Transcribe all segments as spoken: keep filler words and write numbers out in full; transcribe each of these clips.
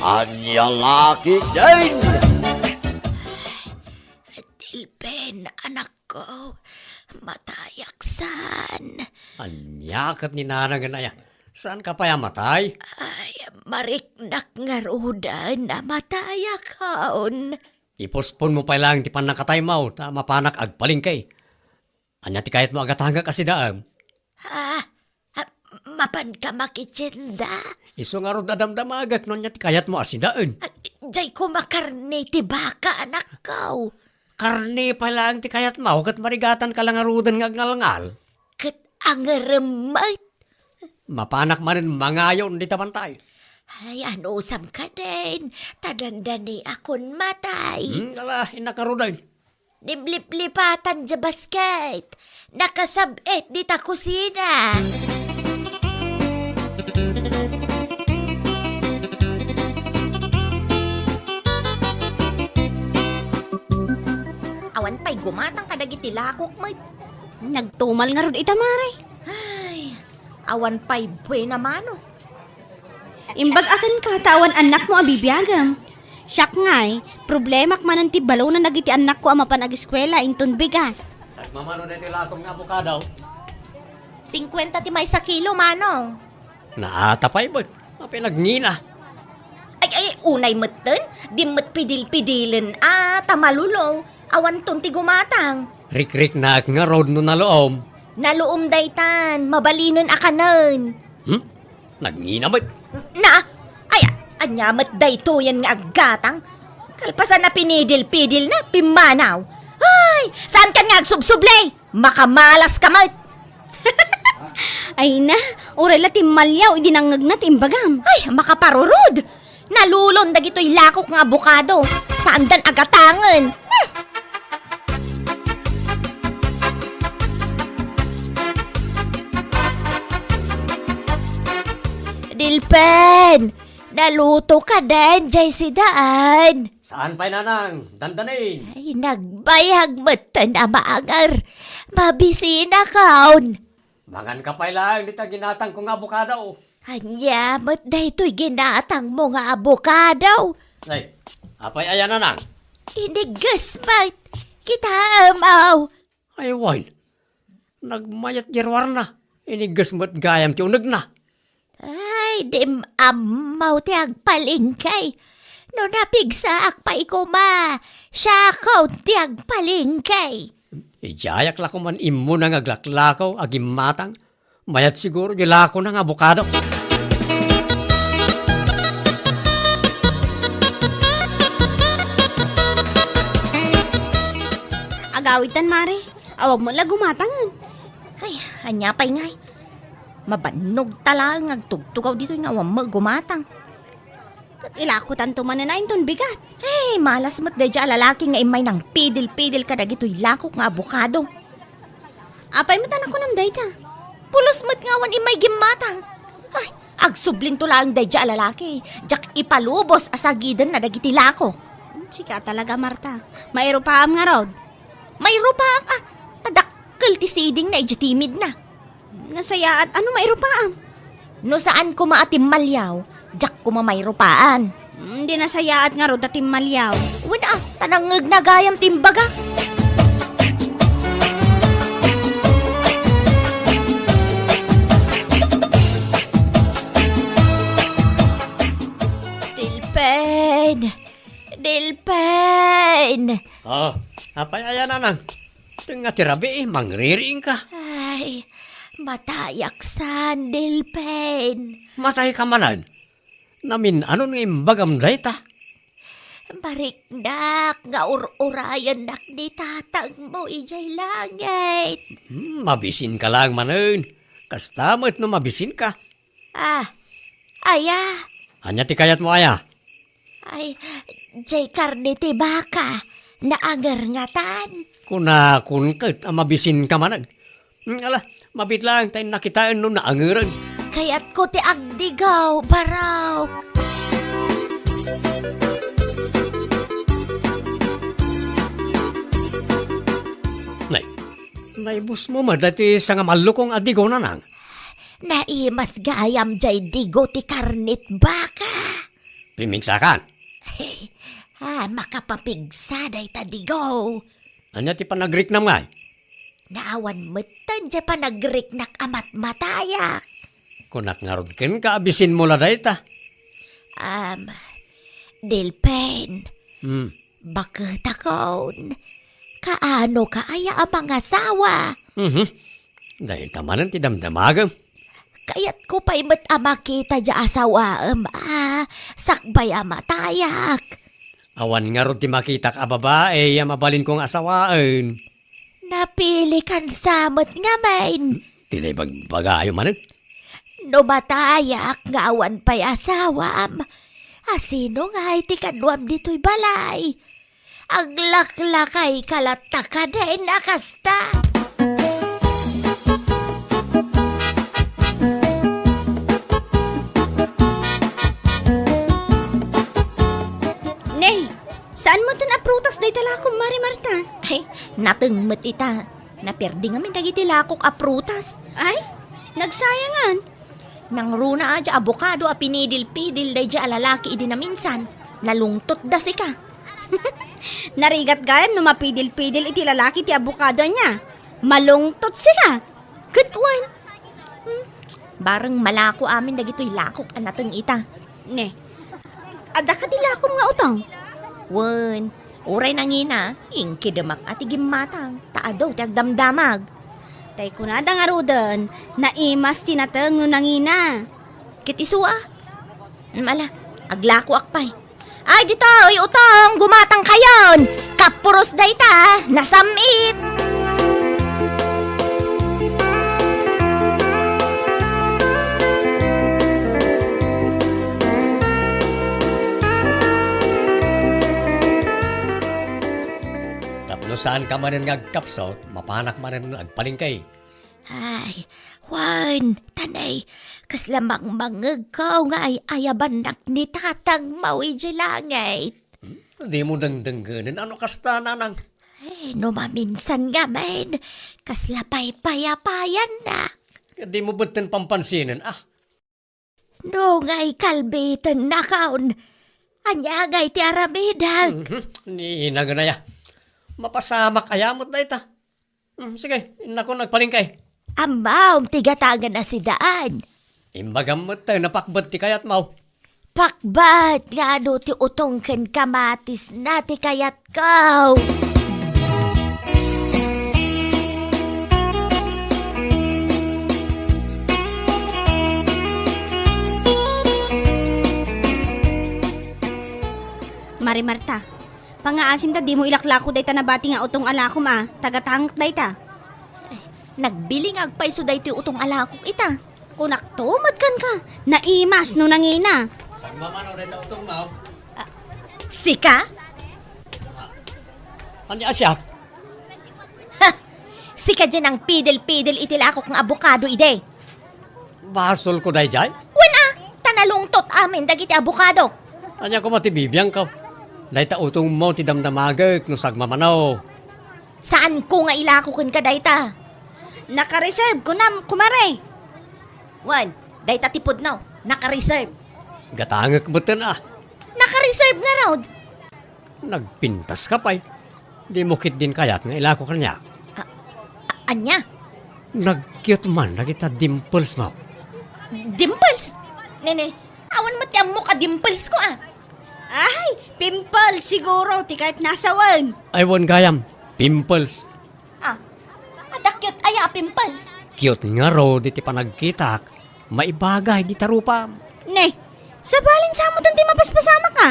Ania la ketdin? Dilben, anakko, matayak saan. Ania ket ni nanang, aya? Saanka pay a matay? Ay, mariknak ngaruden a matayakon. Ipusponmo pay laeng ti pannakataymo ta mapanak agpalengke. Ania ti kayatmo a gatangek a sidaem? Ah, ah, mapanka makitienda? Isu ngarud a damdamagek no ania ti kayatmo a sidaen. Ah, diay koma karne ti baka, anakko. Karne pay laeng ti kayatmo, ket marigatanka la ngaruden nga agngalngal. Ket angerem met. Mapanak manen mangayon dita bantay. Ay, anusam kadin, ta dandaniakon matay. Hmm, ala, innak ngaruden. Dimliplipatan diay basket. Nakasab-et dita kusina. Awan pay gumatang kadagiti lakok met. Nagtumal ngarud ita, mare. Ay, awan pay buena mano. Imbag-akan ka ta awan annakmo a bibiagem. Siak ngay, problemak manen ti balonan dagiti annakko a mapan ageskuela inton bigat. Sagmamano daytoy lakom nga abokado? Singkuenta ti maysa kilo, manong. Naata pay met. Apay nagngina? Ay, ay, unay metten, di met pidil-pidilen a ta malulo. Awanton ti gumatang. Rikriknaek ngarud no naluom. Naluom daytan, mabalinen a kanen. Hmm? Nagngina met. Na, ay, ania met daytoyen nga aggatang? Kalpasan a pinidil-pidilna, pimmanaw. Ay, saankan nga agsubsubli? Makamalas ka met. Ay na, uray la timmaliaw idi nangngegna ti imbagam. Ay, makaparurod! Nalulon dagitoy lakok nga abokado. Saandan a gatangen. Hmm. Dilpen! Naluto kadin diay sidaen? Saan pay, nanang? Dandanin. Ay, nagbayag metten a maanger. Mabisinakon. Manganka pay laeng dita ginatangko nga abokado. Ania met daytoy ginatangmo nga abokado? Ay, apay aya, nanang? Inigges met. Kitaem, aw. Ay, wen. Nagmayat diay ruarna. Inigges met gayam ti unegna. Ay, dim ammo ti agpalengke. No napigsaak pay koma, siakon ti agpalengke. Idiayak la koman immuna nga aglaklakaw a gimmatang. Mayat siguro diay lakona nga abokado. Agawidtan, mare. Awan met la gumatangen. Ay, ania pay ngay? Mabannogta laeng nga agtugtugaw ditoy nga awan met gumatang. Ket ilakotanto manen a inton bigat. Ay, malas met daydiay a lalaki nga immay nangpidil-pidil kadagitoy lakok nga abokado. Apay met a nakunam dayta? Pulos met nga awan immay gimmatang. Ay, agsublinto laeng daydiay a lalaki. Diak ipalubos a sagidenna dagiti lakok. Sika talaga, Marta. Mairupaam ngarud. Mairupaak a, ta dakkel ti sidingna idiay timidna. Nasayaat a no mairupaam. No saan koma a timmaliaw, diak koma mairupaan. Hmm, di nasayaat ngarud a timmaliaw. Wen a, ta nangngegna gayam ti imbaga. Dilpen! Dilpen! Ah, apay aya, nanang? Tengnga ti rabii, mangririingka. Ay, matayak saan, Dilpen. Matayka manen? Namin-anon nga imbagam dayta? Mariknak nga ur-urayennak ni tatangmo idiay langit. Hmm, mabisinka laeng manen. Kasta met no mabisinka. Ah, aya? Ania ti kayatmo, aya? Ay, diay karne ti baka, naanger ngatan. Kunakon ket a mabisinka manen. Hmm, ala, mabiit laeng ta innak kitaen no naangeren. Kayatko ti agdigaw, barok. Nay, naibusmo met daytoy sangamallokong a digo, nanang? Naimas gayam diay digo ti karne ti baka. Pimigsakan. Ah, makapapigsa dayta, Digo. Ania ti panagriknam ngay? Naawan metten diay panagriknak a matmatayak. Kunak ngarud kenka a bisinmo la dayta. Am, Delpin, Hmm. baketakon, kaano ka aya a mangasawa? Mhm. Dayta manen ti damdamagem. Kayatko pay met a makita diay asawaem a sakbay a matayak. Awan ngarud ti makitak a babai a mabalinko nga asawaen. Napilikan sa met ngamin. Ti naibagbagayo manen. No matayak nga awan pay asawam, asino ngay ti kaduam ditoy balay? Aglaklakay ka latta kadin a kasta. Ne, saan metten a prutas dayta lakom, Mari Marta? Ay, nateng met ita. Naperdi ngamin dagiti lakok a prutas. Ay, nagsayangan. Nangruna a diay abokado a pinidil-pidil daydiay a lalaki idi naminsan. Nalungtotda sika. Narigat gayam no mapidil-pidil iti lalaki ti abokado ania. Malungtot sika. Ket wen. Hmm. Bareng malako amin dagitoy lakok a nateng ita. Ne. Adda kadi lakom nga utong? Wen. Uray nangina, inkidemak a ti gimmatang, ta adu ti agdamdamag. Tay kunada ngaruden, naimas ti nateng no nangina. Ket isu a? Mm, ala, aglakoak pay. Ay, ditoy, utong, gumatangkayon! Kapuros dayta, nasam-it! Tapno saanka manen nga agkapsut, mapanak manen nga agpalengke. Ay, wen, tanay, kasla mangmangegko nga ay-ayabannak ni tatangmo idiay langit. Hmm? Dimo dengdengngenen a no kasta, nanang? Ay, no maminsan ngamin, kasla paypayapayannak. Dimo betten pampansinen, ah. No ngay kalbitennakon, ania ngay ti aramidek? Mhm. Ni inagana ya. Mapasamak aya met dayta. Hmm, sige, innakon agpalengke. Ammom ti gatangen a sidaan. Imbagam met ta napakbet ti kayatmo. Pakbet nga adu ti utong ken kamatisna ti kayatko. Mari Marta, pangngaasim ta dimo ilaklako dayta nabati nga utong a lakom a, ta gatangek dayta. Nagbilingag pay isu daytoy utong a lakok ita. Kunakto met kenka, naimas no nangina. Sagmamano dayta utongmo? Ah, sika? Ania a siak? Ha! Sika diay nangpidil-pidil iti lakok nga abokado idi. Basolko daydiay? Wen a, ta nalungtot amin dagiti abokado. Ania koma ti bibiangko? Dayta utongmo ti damdamagek no sagmamano. Saanko nga ilako kenka dayta. Naka-reserve, kunam, kumare. Wen, dayta ti pudno, naka-reserve. Gatangek metten a. Naka-reserve ngarud. Nagpintaska pay. Dimo ketdin kayat nga ilako kaniak? A-, a-, ania? Nag-cute man dagita dimplesmo. Dimples? Nene, awan met ti ammok a dimplesko a. Ay, pimple siguro ti kayatna a sawen. Ay, wen gayam, pimples. Ah, adda cute aya a pimples? Cute ngarud iti panagkitak. Maibagay dita rupam. Ne, sabali sa metten ti mapaspasamak a.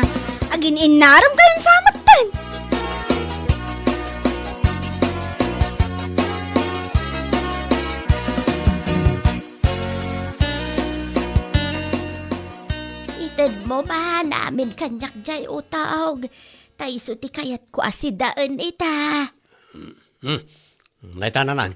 Agin-innarom kayon sa metten. Itedmo man amin kaniak diay utong. Ta isu ti kayatko a sidaen ita. Hmm. Dayta, nanang.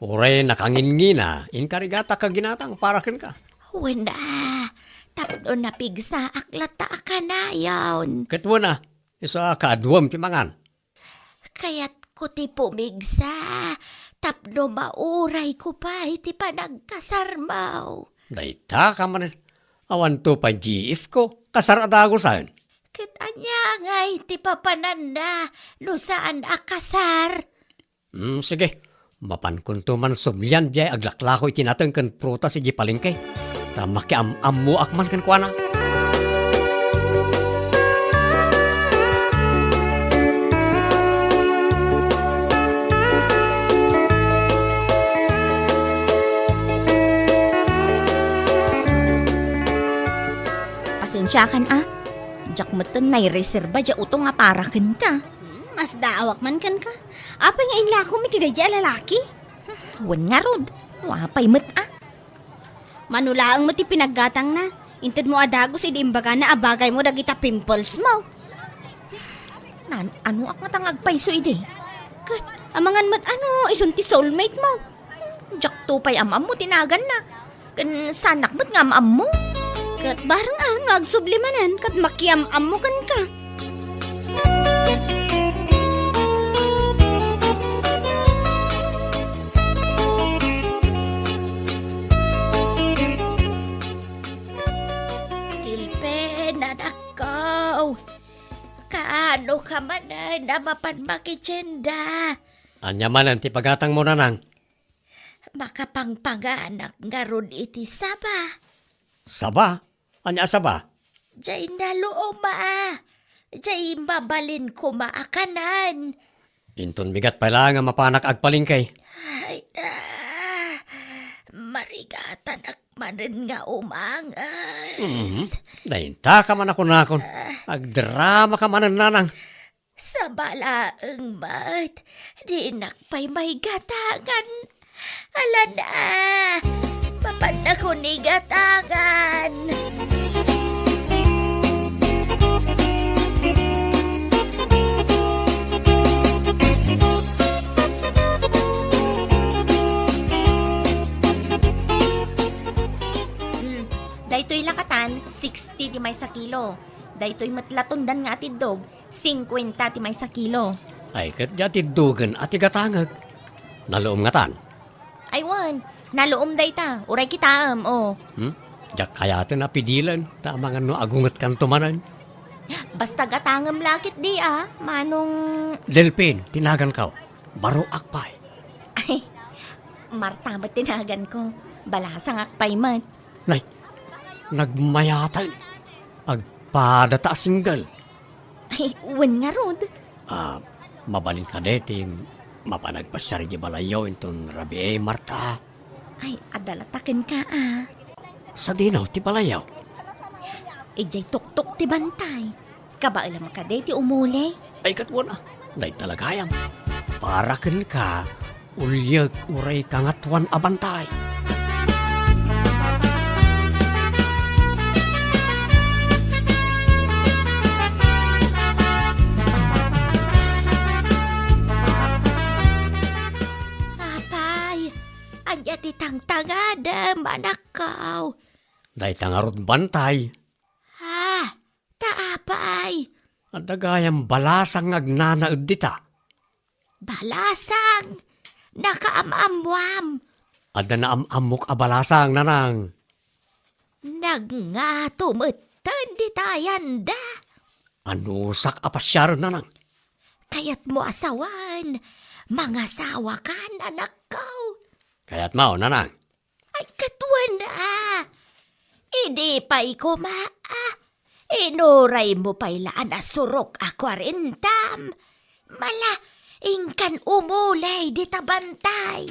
Uray nakangingina, inkarigatak a ginatang para kenka. Wen a, tapno napigsaak latta a kanayon. Ket wen a, isu a kaaduem ti mangan. Kayatko ti pumigsa, tapno maurayko pay ti panagkasarmo. Dayta ka manen, awanto pay G F ko. Kasar a dagusen. Ket ania ngay ti papananna no saan a kasar? Hmm, sige. Mapankonto man sublian diay aglaklako iti nateng ken prutas idiay palengke. Ta makiam-ammoak man kenkuana. Pasensiakan a. Diak metten naireserba diay utong a para kenka. Hmm, masdaawak man kenka. Apay nga inlakom iti daydiay a lalaki? Wen ngarud, no apay met a. Mano laeng met ti pinaggatangna. Intedmo a dagus idi imbagana a bagaymo dagita pimples mo. Nan-, anoak ngata nga agpayso idi? Ket, amangan met ano, isun ti soulmate mo. Diakto pay am-ammo ti naganna. Ken saanak met nga am-ammo. Ket bareng a, no agsubli manen, ket makiam-ammo kenka. Tilpen, anakko. Kaano ka manen a mapan makitienda? Ania manen ti pagatangmo, nanang? Makapangpanganak ngarud iti saba. Saba? Ania a saba? Diay naluom a. Diay mabalin koma a kanen. Inton bigat pay laeng a mapanak agpalengke. Ay, ah, marigatanak manen nga umanges. Mhm. Nainta ka man a kunakon. Agdrama ka manen, nanang. Saba laeng met, dinak pay maigatangan. Ala na, mapannakon igatangan. Hmm, daytoy lakatan, sixty ti maysa kilo. Daytoy met latundan nga atiddog, singkuenta ti maysa kilo. Ay, ket diak tiddogen a ti gatangek. Naluom ngatan? Ay, wen. Naluom dayta. Uray kitaem, o. Hmm? Diak kayaten a pidilen, ta amangan no agungetkanto manen. Basta gatangem la ketdi a, manong Delpin, ti naganko. Baroak pay. Ay, Marta met ti naganko. Balasangak pay met. Nay, nagmayaten. Agpadata a single. Ay, wen ngarud. Ah, mabalin kadi ti mapan agpasiar idiay balayyo inton rabii, Marta? Ay, adda la ta kenka a. Sadino ti balayyo? Idiay tuktok ti bantay. Kabaelam kadi ti umuli? Ay, ket wen a. Dayta la gayam. Para kenka, uliek uray kangatoan a bantay. Apay, ania ti tangtangadem, anakko? Dayta ngarud bantay. Ah, ta apay? Adda gayam balasang nga agnanaed dita. Balasang? Nakaam-ammoam? Adda naam-ammok a balasang, nanang. Nagngato metten dita yanda. Anusak a pasiaren, nanang? Kayatmo a sawen, mangasawakan, anakko. Kayatmo, nanang? Ay, ket wen a. Idi pay koma a. Inuraymo pay la a nasurok a kuarentam. Mala, inkan umuli dita bantay.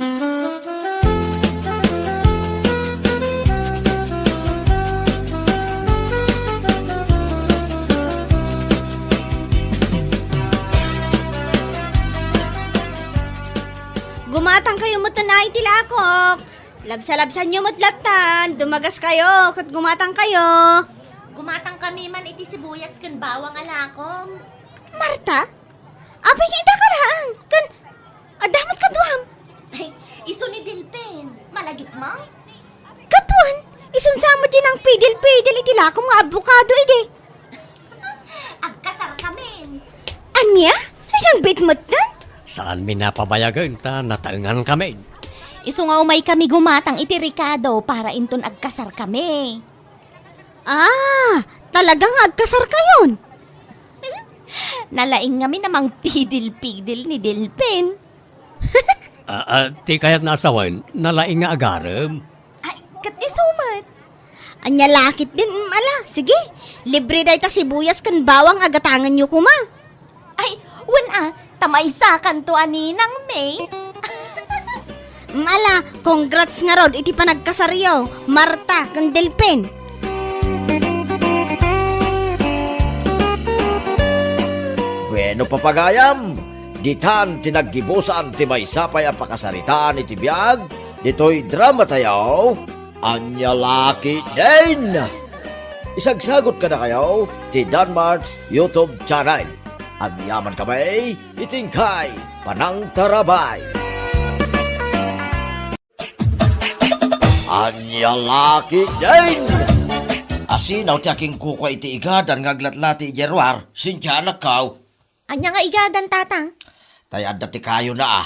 Gumatangkayo met a iti lakok. Labsa-labsanyo met lattan, dumagaskayo, ket gumatangkayo. Gumatangkami man iti sibuyas ken bawang a lakom. Marta? Apay nga ita ka laeng? Ken adda met kaduam? Ay, isu ni Delpin. Malagipmo? Ket wen, isun sa met ti nangpidil-pidil iti lakom nga abokado idi. Agkasarkamin. Ania? Ay, nagbiit metten? Saanmi a pabayagen ta nataengankami. Isu nga umaykami gumatang iti rekado para inton agkasarkami. Ah, talaga nga agkasarkayon? Nalaing ngamin a mangpidil-pidil ni Delpin. Ah, ah, ti kayatna a sawen, nalaing nga agarem. Ay, ket isu met. Ania la ketdin, mm, ala, sige. Libre dayta sibuyas ken bawang a gatangenyo koma. Ay, wen a, ta maysakanto a ninang May. Mm, ala, congrats ngarud iti panagkasaryo, Marta ken Delpin. Bueno, papagayam, ditan ti naggibusan ti maysa pay a pakasaritaan iti biag ditoy dramatayo, Ania la ketdin. Isagsagut kadakayo ti Danmart's YouTube channel. Agyamankami iti inkay panangtarabay. Ania la ketdin. Asinaw ti akinkukua iti igadan nga aglatlati idiay ruar, Cynthia, anakko. Ania nga igadan, Tatang? Tay adda ti kayona a.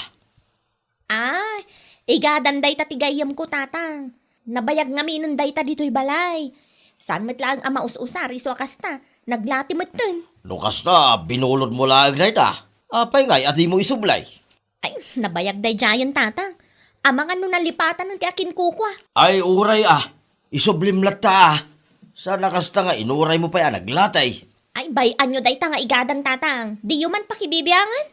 Ah, igadan dayta ti gayyemko, Tatang. Nabayag ngaminen dayta ditoy balay. Saan met laeng a maus-usar isu a kasta, naglati metten. No kasta, binulodmo laeng dayta. Apay ngay a dimo isubli? Ay, nabayag daydiayen, Tatang. Amangan no nalipatan ti akinkukua. Ay, uray a. Isublim latta a. Saan a kasta nga inuraymo pay a naglati. Ay, bay-anyo dayta nga igadan, Tatang. Diyo man pakibibiangan?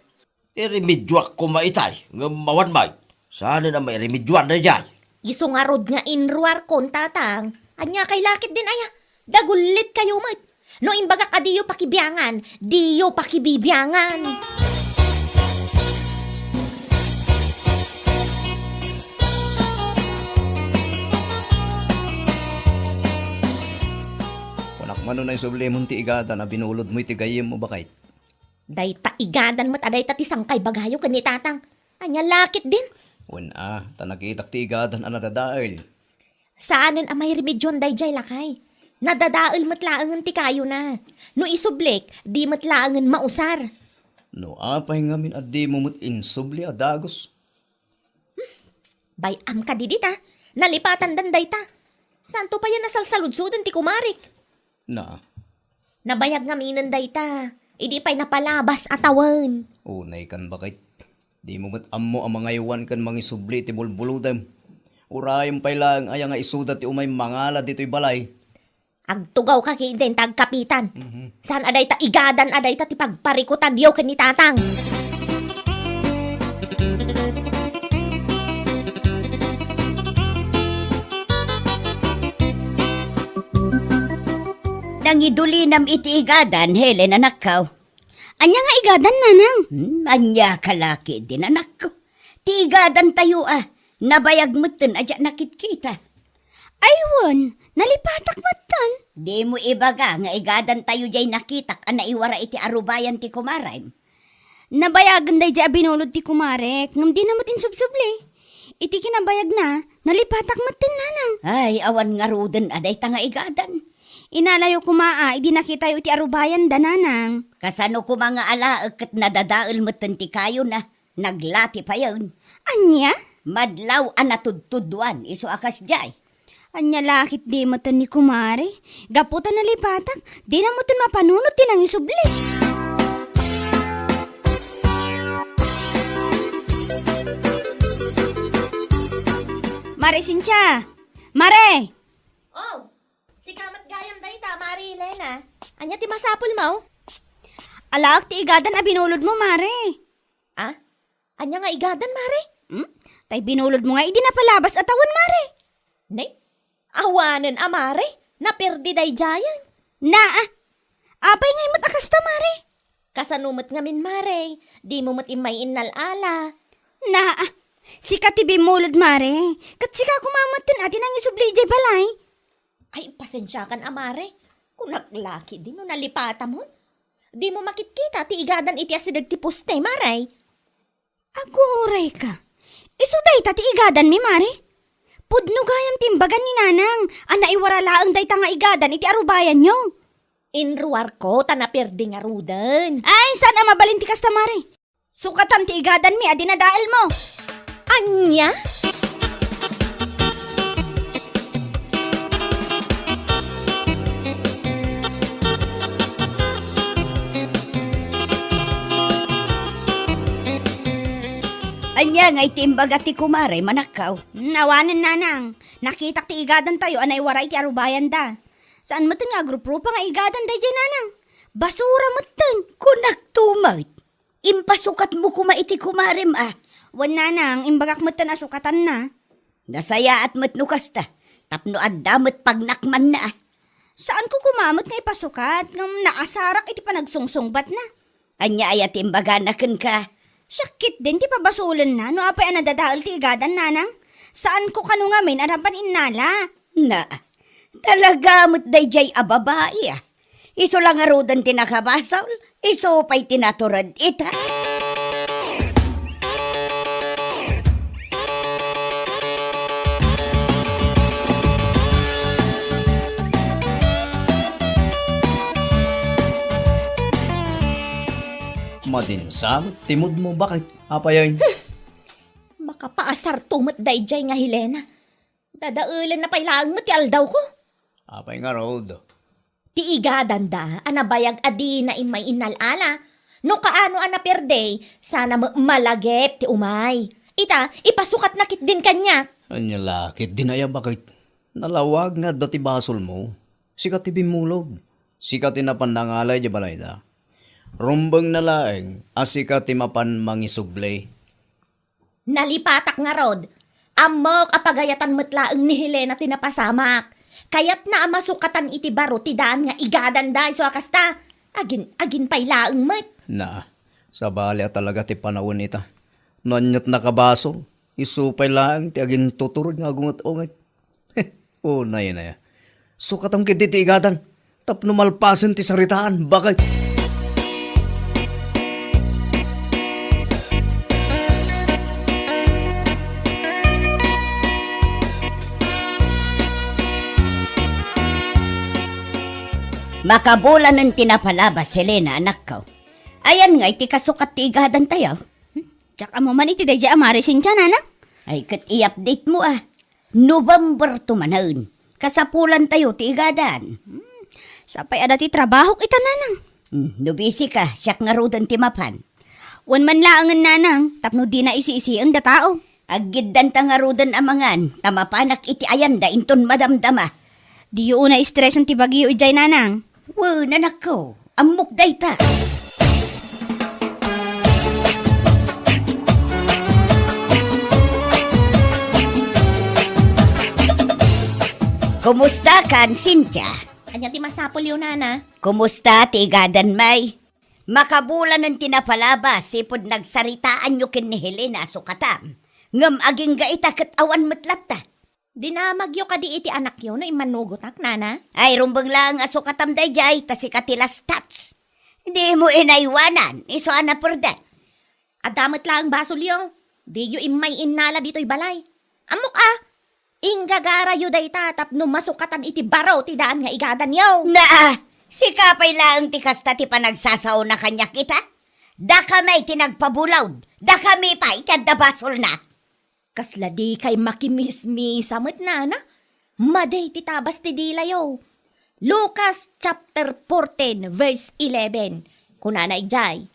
Iremedioak koma itay, ngem awan met. Saanen a mairemedioan daydiay. Isu ngarud nga inruarkon, Tatang. Ania kay la ketdin aya? Dagullit kayo met. No imbagak a diyo pakibiangan, diyo pakibibiangan. Kunak man no naisublimon ti igadan a binulodmo iti gayyemmo, baket. Dayta igadan met a dayta ti sangkay bagayo ken ni Tatang. Ania la ketdin? Wen a, ta nakitak ti igadan a nadadael. Saanen a mairemedioan daydiay, lakay. Nadadael met laengen ti kayona. No isublik, di met laengen mausar. No apay ngamin a dimo met insubli a dagus? Bay-am kadi dita, nalipatandan dayta. Saanto payen a salsaludsoden ti kumarek. Na. Nabayag ngaminen dayta, idi pay napalabas a tawen. Unay kan, baket. Dimo met ammo a mangaywan ken mangisubli ti bulbulodem. Urayem pay laeng aya nga isuda ti umay mangala ditoy balay. Agtugawka ketdin ta agkapitan. Mhm. Saan a dayta igadan a dayta ti pagparikutanyo ken ni Tatang. Nangidulinam iti igadan, Helen, anakko. Ania nga igadan, nanang? Hmm, ania ka la ketdin, anakko? Ti igadantayo a, nabayag metten a diak nakitkita. Ay wen, nalipatak metten. Dimo ibaga nga igadantayo diay nakitak a naiwara iti arubayan ti kumarem. Nabayagen daydiay a binulod ti kumarek, ngem dina met insubsubli. Iti kinabayagna, nalipatak metten, nanang. Ay, awan ngaruden a dayta nga igadan. Inalayo koma a idi nakitayo iti arubayanda, nanang. Kasano koma nga alaek ket nadadael metten ti kayona? Naglati payen. Ania? Madlaw a natudtuduan isu a kasdiay. Ania la ketdi metten ni kumare? Gapu ta nalipatak, dina metten mapanunot ti nangisubli. Mare Cynthia! Mare! Oh, sika met gayam dayta, Mare Elena. Ania ti masapulmo? Alaek ti igadan a binulodmo, Mare. Ah? Ania nga igadan, Mare? Hmm? Tay binulodmo nga idi napalabas a tawen, Mare. Nay, awanen a, Mare. Naperdi daydiayen. Naa. Apay ngay met a kasta, Mare? Kasano met ngamin, Mare? Dimo met immay innal-ala. Naa. Sika ti bimmulod, Mare. Ket sika koma metten a ti nangisubli idiay balay. Ay, pasensiakan a, Mare. Kunak la ketdi no nalipatamon. Dimo makitkita ti igadan iti asideg ti poste, Mare. Aguray ka. Isu dayta ti igadanmi, Mare? Pudno gayam ti imbagan ni Nanang a naiwara laeng dayta nga igadan iti arubayanyo. Inruarko ta naperdi ngaruden. Ay, saan a mabalin ti kasta, Mare? Sukatan ti igadanmi a dinadaelmo. Ania? Ania ngay ti imbaga ti kumarem, anakko? Hmm, awanen, nanang. Nakitak ti igadantayo a naiwara iti arubayanda. Saan metten nga agruprupa nga igadan daydiay, nanang. Basura metten. Kunakto met. Impasukatmo koma iti kumarem a. Wen, nanang, imbagak metten a sukatanna. Nasayaat met no kasta, tapno adda met pagnakmanna a. Saanko koma met nga ipasukat, ngem naasarak iti panagsungsungbatna. Ania aya ti imbagana kenka? Siak ketdin ti pabasolenna no apay a nadadael ti igadan, nanang. Saanko kano ngamin a napan innala. Na, talaga met daydiay a babai a. Isu la ngaruden ti nakabasol, isu pay ti natured ita. Madinsa met ti moodmo, baket. Apay aya? Makapaasarto met daydiay nga Helena. Dadaelenna pay laeng met ti aldawko. Apay ngarud? Ti igadanda a nabayag a dina immay innal-ala. No kaano a naperdi, sana met malagip ti umay. Ita, ipasukatna ketdin kaniak. Ania la ketdin aya, baket? Nalawag nga adda ti basolmo. Sika ti bimmulog. Sika ti napan nangalay idiay balayda. Rumbengna laeng a sika ti mapan mangisubli. Nalipatak ngarud. Ammok a pagayatan met laeng ni Helena ti napasamak. Kayatna a masukatan iti baro ti daan nga igadanda isu a kasta. Agin-agin pay laeng met. Na, sabali a talaga ti panawen ita. No aniat nakabasol, isu pay laeng ti agintutured nga agunget-unget. Unay, unay. Sukatam ketdi ti igadan tapno malpasen ti saritaan, baket. Makabulanen ti napalabas, Helena, anakko. Ayan ngay ti kasukat ti igadantayo. Diak ammo man iti daydiay a Mare Cynthia, nanang. Ay, ket i-update mo, a. November to manen. Kasapulantayo ti igadan. Hmm. Sapay adda ti trabahok ita, nanang. Hmm, no busy ka, siak ngaruden ti mapan. Wen man laengen, nanang, tapno dina isi-isien datao. Aggiddanta ngaruden a mangan, ta mapanak iti ayanda inton madamdama. Diyo unay stresen ti bagyo idiay, nanang. Wen, anakko, ammok dayta. Kumusta kan, Cynthia? Ania ti masapulyo, nana? Kumusta ti igadan, may? Makabulanen ti napalabas, sipud nagsaritaanyo ken ni Helena a sukatam. Ngem agingga ita ket awan met latta. Dinamagyo kadi iti anakyo no immanugotak, nana? Ay, rumbeng laeng a sukatam daydiay, ta sika ti last touch. Dimo inaywanan, isu a napurdek. Adda met laeng basolyo. Diyo immay innala ditoy balay. Ammok a, inggagarayo dayta tapno masukatan iti baro ti daan nga igadanyo. Naa, sika pay laeng ti kasta ti panagsasaona kaniak ita? Dakami ti nagpabulaw, dakami pay ti adda basolna. Kasla dikay makimismisa met, nana? Madi ti tabas ti dilayo. Lucas chapter fourteen, verse eleven. Kunana idiay,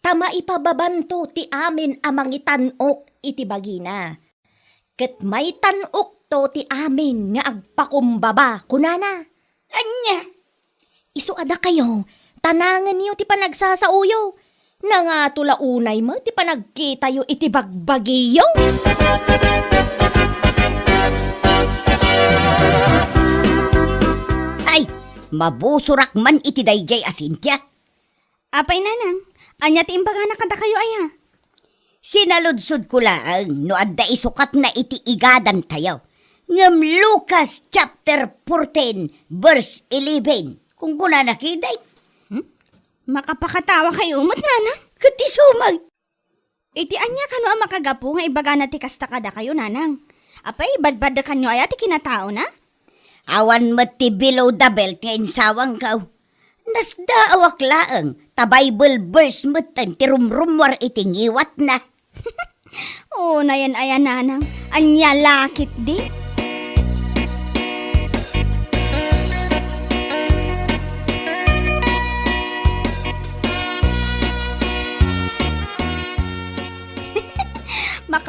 "Ta maipababanto ti amin a mangitan-ok iti bagina, ket maitan-okto ti amin nga agpakumbaba," kunana. Ania? Isu a dakayo, tanangenyo ti panagsasaoyo. Nangato la unay met ti panagkitayo iti bagbagiyo. Ay, mabusorak man iti daydiay a Cynthia. Apay, nanang, ania ti imbagana kadakayo aya? Sinaludsodko laeng no adda isukatna iti igadantayo. Ngem Lucas chapter fourteen, verse eleven, kunkunana ketdi. Hmm? Makapakatawa kayo met, nana? Ket isu met. Iti ania kano a makagapu nga ibagana ti kasta kadakayo, nanang? Apay, badbadekanyo aya ti kinataona? Awan met ti below the belt nga insawangko. Nasdaawak laeng, ta Bible verse metten ti rumrummuar iti ngiwatna. Unayen aya, nanang, ania la ketdi?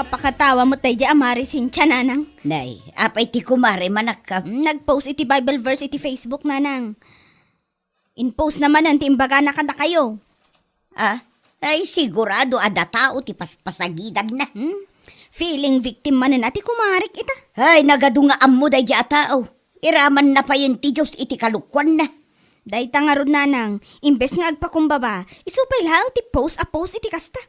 Pakatawa met daydi a Mari Cynthia, nanang. Nay, apay ti kumare, manakka? Nag-post iti Bible verse iti Facebook, nanang. In-post na manen ti imbagana kadakayo. Ah, ay, sigurado a datao ti paspasagidanna. Hmm? Feeling victim manen a ti kumarik ita. Ay, nagadu nga ammo daydi a tao. Iramanna payen ti Dios iti kalokuanna. Dayta ngarud, nanang, imbes nga agpakumbaba, isu pay laeng ti post a post iti kasta.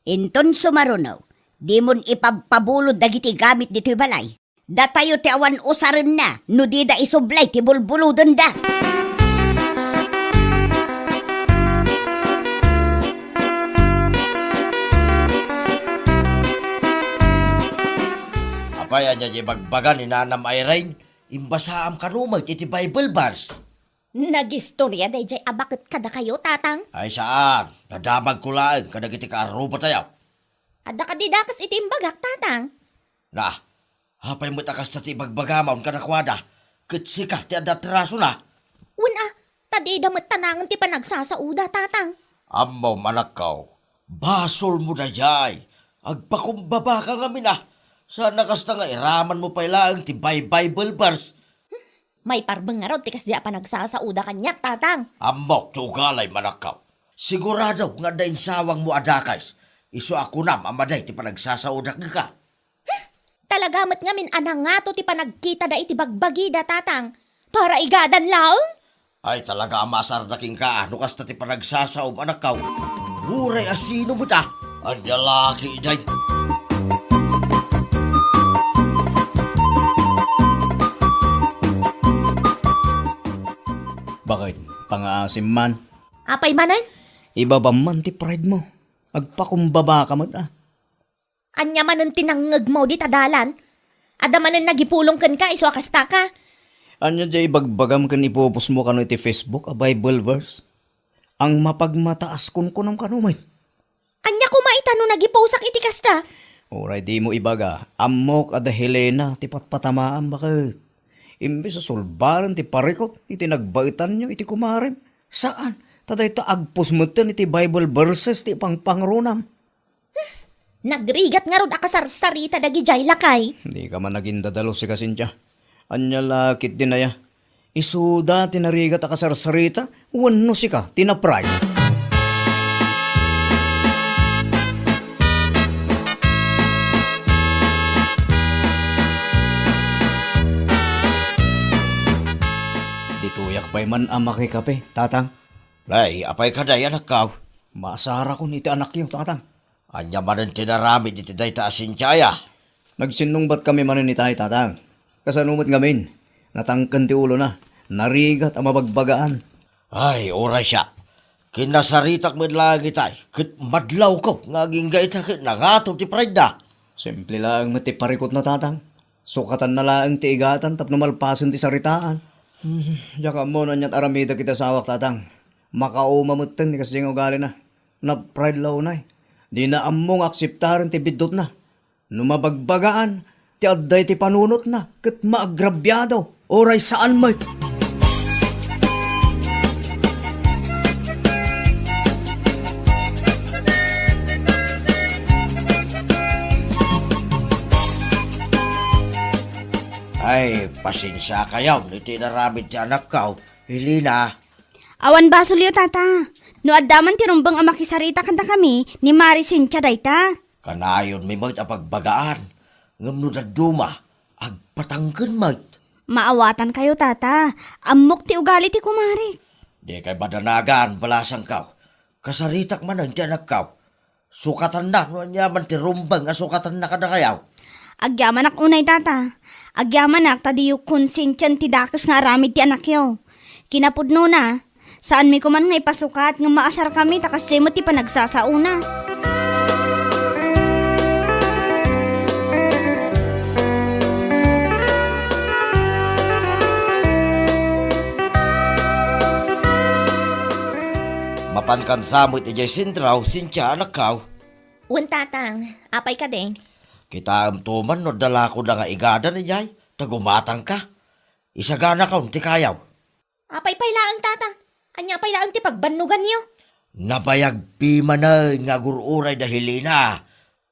Inton sumaruno, dimon ipabpabulod dagiti gamit ditoy balay. Datayo ti awan usarenna no dida isublay ti bulbulodenda. Apay, ania ti ibagbaga ni Nanam Irene? Imbasaam kano met iti Bible verse? Nagistoria daydiay a baket kadakayo, Tatang? Ay, saan. Nadamagko laeng kadagiti kaarrubatayo. Adda kadi dakes iti imbagak, Tatang? Na, apay met a kasta ti ibagbagam kadakuada, ket sika ti adda atrasona? Wen a, ta dida met tanangen ti panagsasaoda, Tatang. Ammom, anakko, basolmo daydiay. Agpakumbabaka ngamin a. Saan a kasta nga iramanmo pay laeng ti bay-, Bible verse. Maiparbeng ngarud ti kasdi a panagsasaoda kaniak, Tatang. Ammok ti ugalay, manakko. Sigurado nga adda insawangmo a dakes. Isu a kunam a madi ti panagsasaoda kenka. Talaga met ngamin a nangato ti panagkitada iti bagbagida, Tatang. Para igadan laeng? Ay, talaga a maasarda kenka, a, no kasta ti panagsasaom, anakko. Uray a sino met a. Ania la ketdi? Baket, pangaasim man. Apay manen? Ibabam man ti pride mo. Agpakumbabaka met a. Ania manen ti nangngegmo dita dalan? Adda manen nagipulong kenka isu a kastaka? Ania ti ibagbagam ken ipupusmo kano iti Facebook a Bible verse? Ang mapagmataas kunkunam kano met. Ania koma ita no nagiposak iti kasta? Uray dimo ibaga, ammok a da Helena ti patpatamaam, baket. Imbes a sulbaren ti parikut iti nagbaetanyo iti kumarem, saan, ta dayta agpus metten iti Bible verses ti ipangpangrunam. Nagrigat ngarud a kasarsarita dagidiay lakay. Dika man agindadalo, sika, Cynthia. Ania la ketdin aya? Isuda ti narigat a kasarsarita wenno sika ti na-pride? Ditoyak pay man a makikape, Tatang. Nay, apay kadi, anakko? Maasarakon iti anakyo, Tatang. Ania manen ti naramid iti dayta a Cynthia aya? Nagsinnungbatkami manen itay, Tatang. Kasano met ngamin? Natangken ti ulona. Narigat a mabagbagaan. Ay, uray siak. Kinasaritak met laeng itay, ket madlawko nga agingga ita ket nangato ti pridena. Simple laeng met ti parikutna, Tatang. Sukatanna laeng ti igatan tapno malpasen ti saritaan. Hmm, diak ammo no aniat aramidek iti asawak, Tatang. Makauma metten ti kasdiay nga ugalina. Na-pride la unay. Dina ammo nga akseptaren ti biddutna. No mabagbagaan ti adda iti panunotna ket maagrabiado, uray saan met. Ay, pasensiakayon iti inaramid ti anakko, Helena. Awan basolyo, Tata. No adda man ti rumbeng a makisarita kadakami, ni Mari Cynthia dayta. Kanayonmi met a pagbagaan, ngem no dadduma, agpatangken met. Maawatankayo, Tata. Ammok ti ugali ti kumarik. Dikay madanagan, balasangko. Kasaritak manen ti anakko. Sukatanna no aniaman ti rumbeng a sukatanna kadakayo. Agyamanak unay, Tata. Agyamanak ta diyo konsensien ti dakes nga aramid ti anakyo. Kinapudnona, saanmi koman nga ipasukat ngem maasarkami ta kasdiay met ti panagsasaona. Mapankansa met idiay sentro, Cynthia, anakko. Wen, Tatang. Apay kadi? Kitaemto man no adda lakoda nga igadan idiay, ta gumatangka. Isaganakon ti kayaw. Apay pay laeng, Tatang? Ania pay laeng ti pagbannoganyo? Nabayagpi manen nga agur-uray da Helena.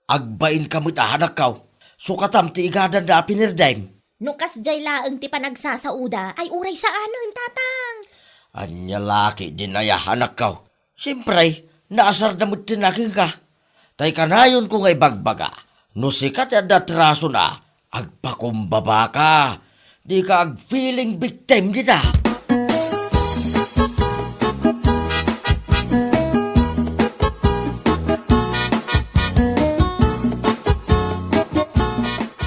Agbainka met a, anakko. Sukatam ti igadanna a pinirdem. No kasdiay laeng ti panagsasaoda, ay uray saanen, tatang. Ania la ketdin aya, anakko? Siempre, naasarda metten a kenka. Tay kanayonko nga ibagbaga, no sika ti adda atrasona, agpakumbabaka. Dika ag-feeling victim dita.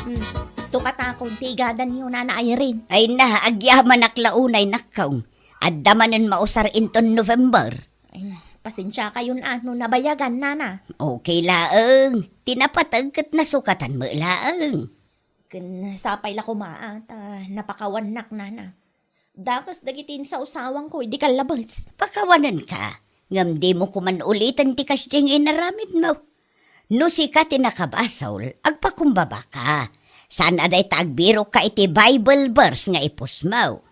Hmm. Sukatakon ti igadanyo, Nana Irene. Ay na, agyamanak la unay, nakkaw. Adda manen mausar inton November. Ay, pasensiakayon a no nabayagan, Nana. Okay laeng. Ti napateg ket nasukatan met laeng. Ken sapay la koma a ta napakawannak, Nana. Dakes dagiti insawsawangko idi kallabes. Pakawanenka, ngem dimo koman uliten ti kasdiay nga inaramidmo. No sika ti nakabasol, agpakumbabaka. Saan a dayta agbirokka iti Bible verse nga ipostmo.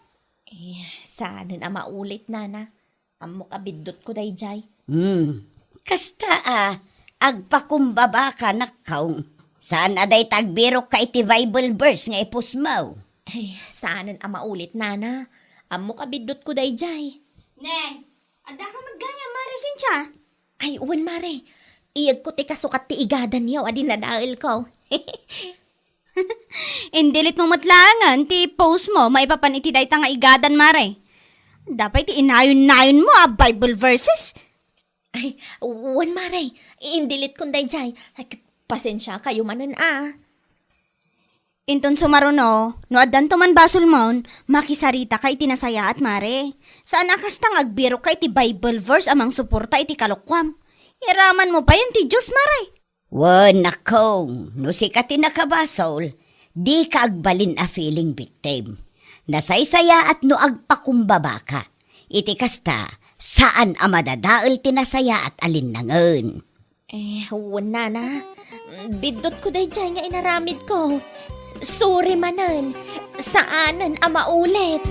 Eh, saanen a maulit, Nana. Ammok a biddutko daydiay. Hmm. Kasta a, agpakumbabaka, nakkaw. Saan a dayta agbirokka iti Bible verse nga ipostmo. Ay, saanen a maulit, Nana. Ammok a biddutko daydiay. Neng, addaka met gayam, Mare Cynthia? Ay, wen, Mare. Iyegko ti kasukat ti igadanyo a dinadaelko. In-delete mo met laengen ti post mo maipapan iti dayta nga igadan, Mare. Adda pay ti inayon-nayonmo a Bible verses. Ay, wen, Mare. In-delete kon daydiay. Ay, ket pasensiakayo manen a. Inton sumaruno, no addanto man basolmon, makisaritaka iti nasayaat, Mare. Saan a kasta nga agbirokka iti Bible verse a mangsuporta iti kalokuam. Iramanmo payen ti Dios, Mare. Wen, nakkaw, no sika ti nakabasol, dika agbalin a feeling victim. Nasaysayaat no agpakumbabaka. Iti kasta, saan a madadael ti nasayaat a linnangen. Eh, wen, Nana. Biddutko daydiay nga inaramidko. Sorry manen. Saanen a maulit.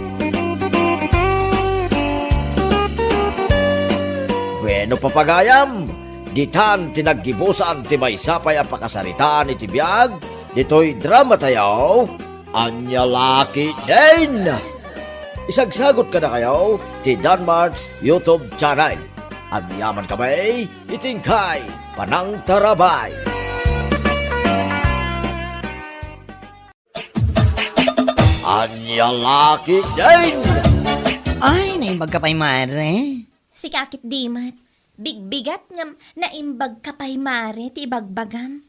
Bueno, papagayam, ditan ti naggibusan ti maysa pay a pakasaritaan iti biag ditoy dramatayo, Ania La Ketdin. Isagsagot kadakayo ti Danmart's YouTube channel. Agyamankami iti inkay panangtarabay. Ania La Ketdin! Ay, naimbagka pay, Mare. Sika ketdi met. Bigbigat ngem naimbagka pay, Mare, ti ibagbagam.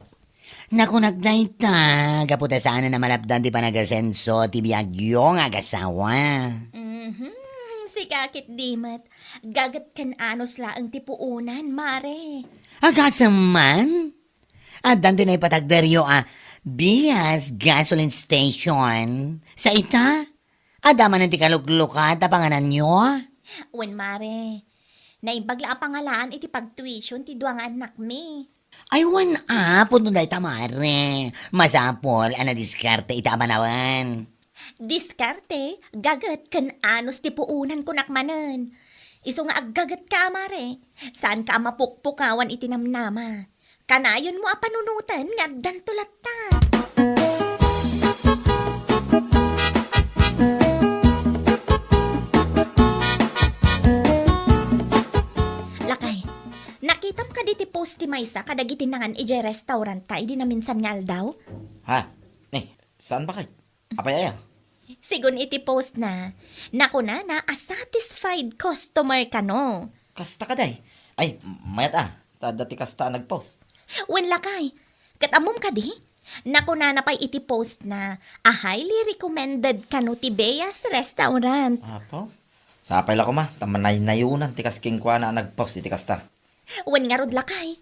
Nakunak dayta, gapu ta saanen a malapdan ti panagasenso ti biagyo nga agasawa. Mhm, sika ketdi met. Gaget ken anus laeng ti puonan, Mare. Agasem man? Addan ti naipatagderyo a Bias Gasoline Station. Sa ita, adda manen ti kaluklukat a pangananyo? Wen, Mare. Naimbag la a pangalaan iti pagtuition ti dua nga annakmi. Ay, wen a, pudno dayta, Mare. Masapul a nadiskarte ita a panawen. Diskarte, gaget ken anus ti puonan, kunak manen. Isu nga aggagetka a, Mare, saanka a mapukpukawan iti namnama. Kanayonmo a panunoten nga addanto latta. Lakay, nakitam kadi ti post ti maysa kadagiti nangan idiay restaurant ta idi naminsan nga aldaw? Ha? Eh, saan ba kay? Apay aya? Sigun iti post na, nakunana a satisfied customer kano. Kasta kadi? Ay, mayat a, ta adda ti kasta a nagpost. Wen lakay, ket ammom kadi? Nakunana pay iti post na a highly recommended kano ti Bea's Restaurant. Apo? Sapay la koma, ta manaynayonan ti kas kenkuana a nagpost iti kasta. Wen ngarud lakay,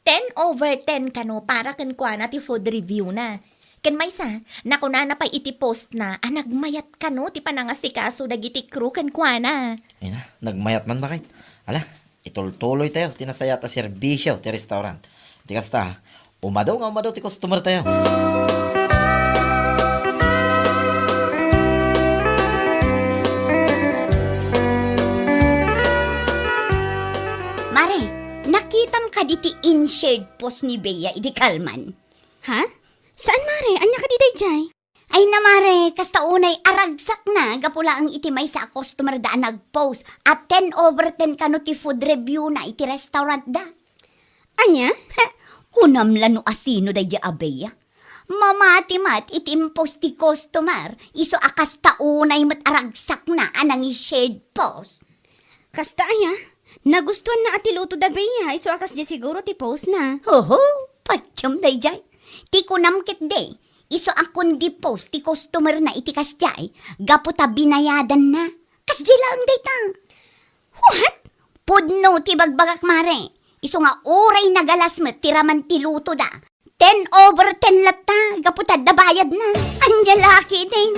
ten over ten kano para kenkuana ti food review na. Ken maysa, nakunana pay iti post na a nagmayat kano ti panangasikaso dagiti crew kenkuana. Ay na, nagmayat man baket. Ala, itultuloy tayo ti nasayaat a serbisyo ti restaurant. Ti kasta, umado nga umado ti customer tayo. Mare, nakit Tam kadi ti in-shared post ni Bea idi kalman? Ha? Saan, mare? Ania kadi daydiay? Ay na, mare, kasta unay aragsakna gapu laeng iti maysa a customer da a nag-post a ten over ten kano ti food review na iti restaurant da. Ania? Kunam la no asino daydiay a Bea. Mamati met iti impost ti customer, isu a kasta unay met aragsakna a nangi-shared post. Kasta aya, nagustuanna a ti luto da Bea, isu a kasdiay siguro ti post na. Hoho, patiem daydiay. Ti kunam ketdi, isu a kundi post ti customer na iti kasdiay, gapu ta binayadanna. Kasdiay laeng dayta. What? Pudno ti bagbagak, mare. Isu nga uray nagalas met ti raman ti luto da. Ten over ten latta, gapu ta adda bayadna. Ania la ketdin?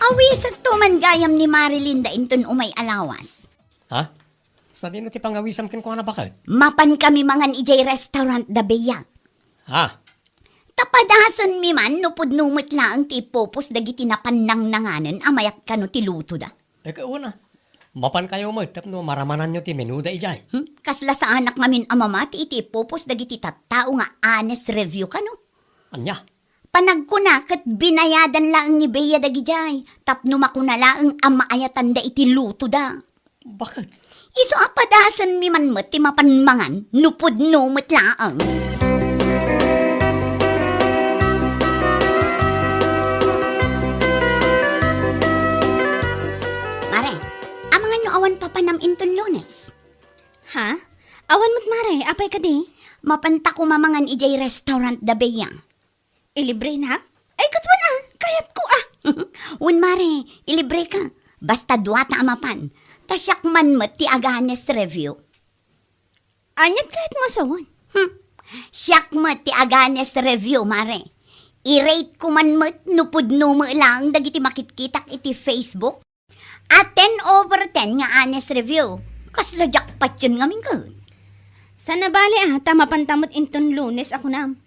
Awisanto man gayam ni Marilyn da inton umay a lawas. Ha? Sadino ti pangawisam kenkuana, baket? Mapan kami mangan idiay restaurant da Bea. Ha? Ta padasenmi man no pudno met laeng ti ipopost dagiti napannangnanganen a mayat kano ti luto da. Ket wen a, mapankayo met tapno maramananyo ti menuda idiay. Hmm? Kasla saanak ngamin a mamati iti ipopost dagiti tattao nga honest review kano. Ania? Panagkuna ket binayadan laeng ni Bea dagidiay tapno makuna laeng a maayatanda iti luto da. Baket? Isu a padasenmi man met ti mapan mangan no pudno met laeng. Mare, amangan no awan papanam inton Lunes? Ha? Awan met, mare. Apay kadi? Mapanta koma mangan idiay restaurant da Bea. Ilibrenak? Ay, ket wen a, kayatko a. Wen, mare, ilibreka. Basta duata a mapan. Ta siak man met ti aga-honest review. Aniat kayatmo a sawen? Hmm. Siak met ti aga-honest review, mare. I-rate ko man met no pudno met laeng dagiti makitkitak iti Facebook. A ten over ten nga honest review. Kasla jackpot yun ngamin ket. Saan a bale a, ta mapanta met inton Lunes a kunam.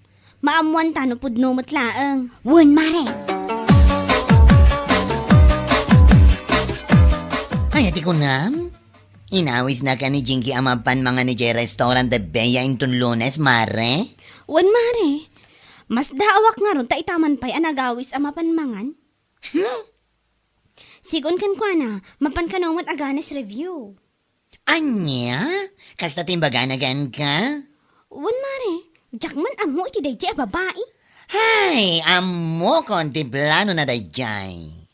Maammoanta no pudno met laeng. Wen, mare. Ay, ti kunam? Inawisnak a ni Jinky a mapan mangan idiay restaurant da Bea inton Lunes, mare? Wen, mare. Masdaawak ngarud ta ita man pay a nagawis a mapan mangan. Hmm? Sigun kenkuana, mapan kano met aga-honest review. Ania? Kasta ti imbagana kenka? Wen, mare, diak man ammo iti daydiay a babai. Hay, ammokon ti planona daydiay.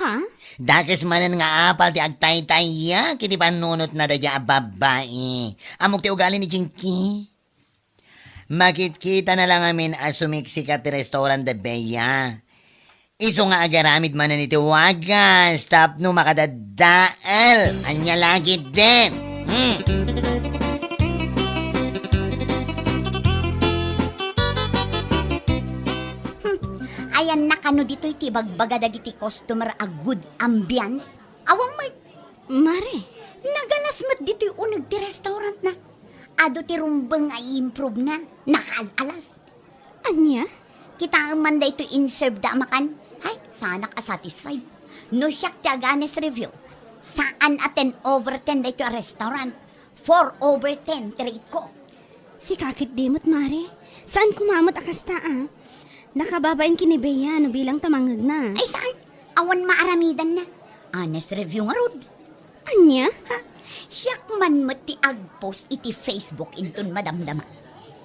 Ha? Dakes manen nga apal ti agtaytayak iti pannunotna daydiay a babai. Ammok ti ugali ni Jinky. Makitkita na la ngamin a sumiksikat ti restaurant da Bea. Isu nga agaramid manen iti wagas tapno makadadael. Ania la ketdin? Hmm. Hmm. Ayanna kano ditoy ti ibagbaga dagiti customer a good ambience? Awan met. Mare, nagalas met ditoy uneg ti restaurantna. Adu ti rumbeng nga i-improve-na. Nakaal-alas. Ania? Kitaem man daytoy in-serve da a makan. Hay, saanak a satisfied. No siak ti aga-honest review, saan a ten over ten daytoy a restaurant. Four over ten ti rate ko. Sika ketdi met, mare. Saan koma met a kasta, a? Nakababain ken ni Bea no bilang ta mangngegna. Ay, saan? Awan maaramidanna. Honest review ngarud. Ania? Ha? Siak man met ti agpost iti Facebook inton madamdama.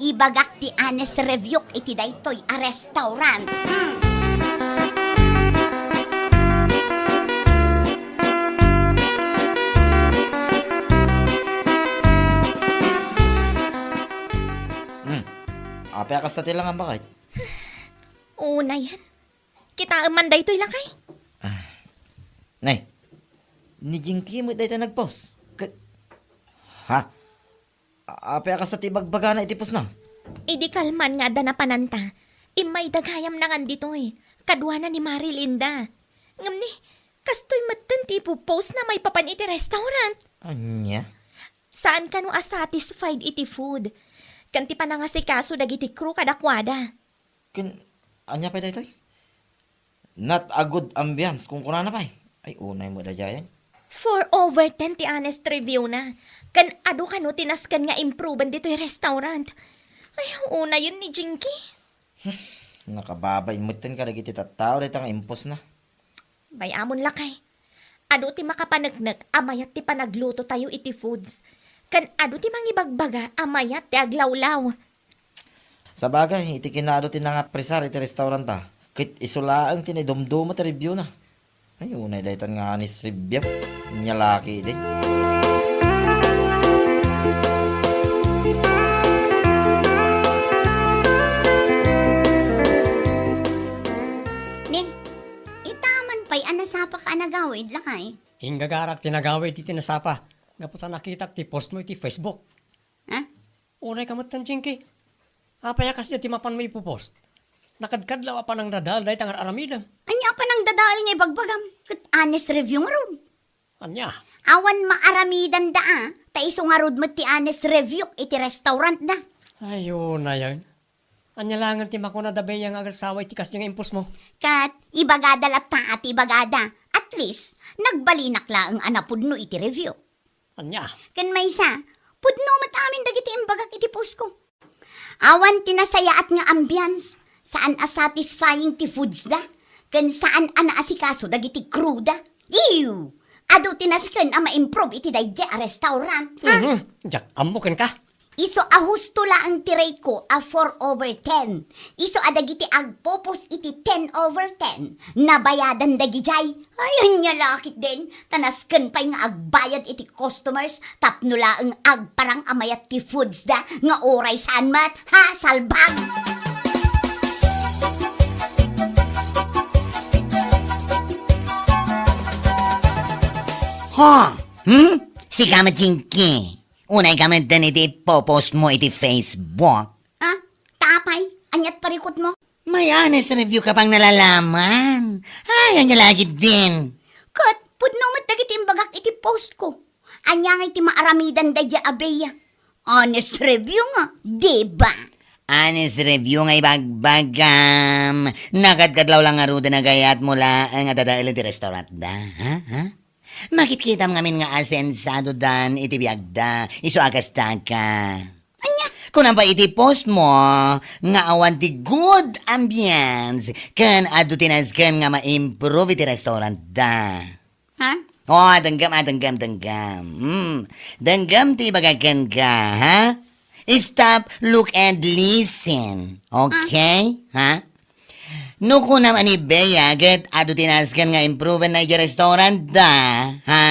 Ibagak ti honest review iti daytoy a restaurant. Hmm. Hmm. Apay a kasta ti langan, baket? Unayen. Kitaem man daytoy, lakay. Ah. Nay, ni Jinky met dayta nagpost. Ka-, ha? A-, apay a kasta ti ibagbagana iti postna? Idi kalman nga adda napananta, immay da gayam nangan ditoy, kaduana ni Marilyn da. Ngem ni, kastoy metten ti ipopost na maipapan iti restaurant. Ania? Saan kano a satisfied iti food, ken ti panangasikaso dagiti crew kadakuada. Ken, ania pay daytoy? Not a good ambience, kunkunana pay. Ay, unay met daydiay. Four over ten ti honest review na. Ken adu kano ti nasken nga improven ditoy restaurant. Ay, unayen ni Jinky. Nakababain metten kadagiti tattao dayta nga impostna. Bay-amon, lakay. Adu ti makapaneknek a mayat ti panaglutotayo iti foods. Ken adu ti mangibagbaga a mayat ti aglawlaw. Sabagay, iti kinaadu ti nangapresar iti restauranta, ket isu laeng ti naidumduma ti review-na. Ay, unay daytan nga honest review. Ania la ketdi. Ni, ita man pay a nasapaka a nagawid, lakay? Inggagarak ti nagawid iti nasapa, gapu ta nakitak ti post mo iti Facebook. Ha? Unay ka met, Jinky. Apay a kasdiay ti mapanmo ipopost? Nakadkadlaw a panangdadael dayta nga ar-aramidem. Ania a panangdadael nga ibagbagam? Ket honest review ngarud. Ania? Awan maaramidanda a, ta isu ngarud met ti honest review iti restaurantda. Ay, unayen. Ania laengen ti makuna da Bea nga agasawa iti kasdiay nga impost mo? Ket ibagada latta a ti ibagada. At least, nagbalinak laeng a napudno iti review. Ania? Ken maysa, pudno met amin dagiti imbagak iti postko. Awan ti nasayaat nga ambience, saan a satisfying ti foodsda, ken saan a naasikaso dagiti crewda. Ew! Adu ti nasken a ma-improve iti daydiay a restaurant, ha? Mhm. Diak ammo kenka. Isu a husto laeng ti rate-ko a four over ten. Isu a dagiti agpopos iti ten over ten, nabayadan dagidiay. Ay, ania la ketdin, ta nasken pay nga agbayad iti customers tapno laeng agparang a mayat ti foodsda nga uray saan met, ha, salbag! Ha? Hmm? Sika met, Jinky. Unay ka met den iti ipopost mo iti Facebook. Ah, ta apay? Aniat parikut mo? May honest review ka pang nalalaman. Ay, ania la ketdin. Ket, pudno met dagiti imbagak iti postko. Ania ngay ti maaramidan daydiay a Bea? Honest review nga, di ba? Honest review nga ibagbagam. Nakadkadlaw la ngaruden a gayatmo laeng a dadaelen ti restaurantda, ha? Ha? Makitkitam ngamin nga asensadodan iti biagda, isu a kastaka. Ania? Kunam pay iti post mo nga awan ti good ambience ken adu ti nasken nga ma-improve iti restaurantda. Ha? Oh, denggem, ah, denggem, denggem. Hmm. Denggem ti ibagak kenka, ha? Stop, look, and listen. Okay? Ha? No kunam a ni Bea ket adu ti nasken nga improvenna idiay restaurantda, ha?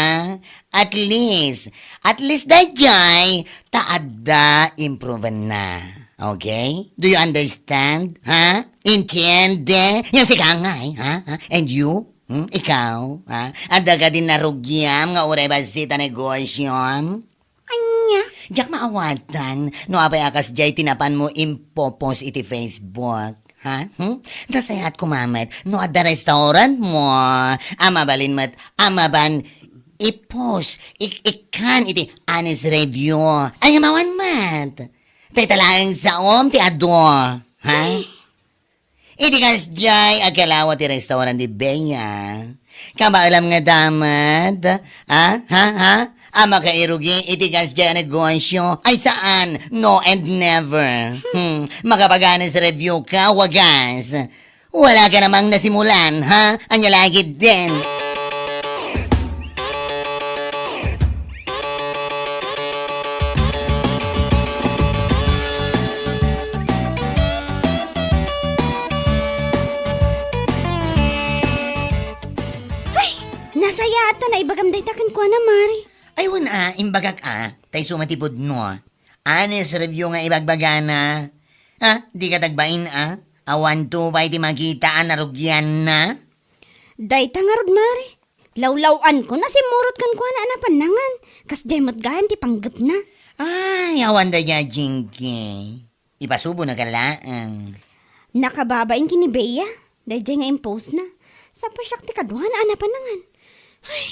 At least, at least daydiay ta adda improvenna. Okay? Do you understand? Ha? Entiende? Yan sika ngay, ha? Ha? And you? Hmm? Ikaw? Ha? Adda kadi narugiam nga uray bassit a negosyom? Ania? Diak maawatan no apay a kasdiay ti napanmo impopost iti Facebook. Ha? Hmm? Nasayaat koma met no adda restaurant mo a mabalin met a maban ipost, ik-, ikkan iti honest review. Ay, mawan met. Dayta laeng saom ti adu. Ha? Iti kasdiay a kalawa ti restaurant ni Bea, kabaelam nga damad, ha? Ha? Ha? A makairugi iti kasdiay a negosyo? Ay saan, no and never. Hmm, makapag-honest review ka, wagas. Wala ka namang nasimulan, ha? Ania la ketdin. Ay, nasayaat ta naibagam dayta kenkuana, Mari. Ay, wen a, imbagak a, ta isu met ti pudno. Honest review nga ibagbagana. Ha? Dika tagbain a? Awanto pay ti makita a narugianna? Dayta ngarud, Mari. Lawlaw-anko, nasimmurot kenkuana a napan nangan. Kasdiay met gayam ti panggepna. Ay, awan daydiay, Jinky. Ipasubonaka laeng. Nakababain ken ni Bea, daydiay nga impostna. Sapay siak ti kaduana a napan nangan. Ay.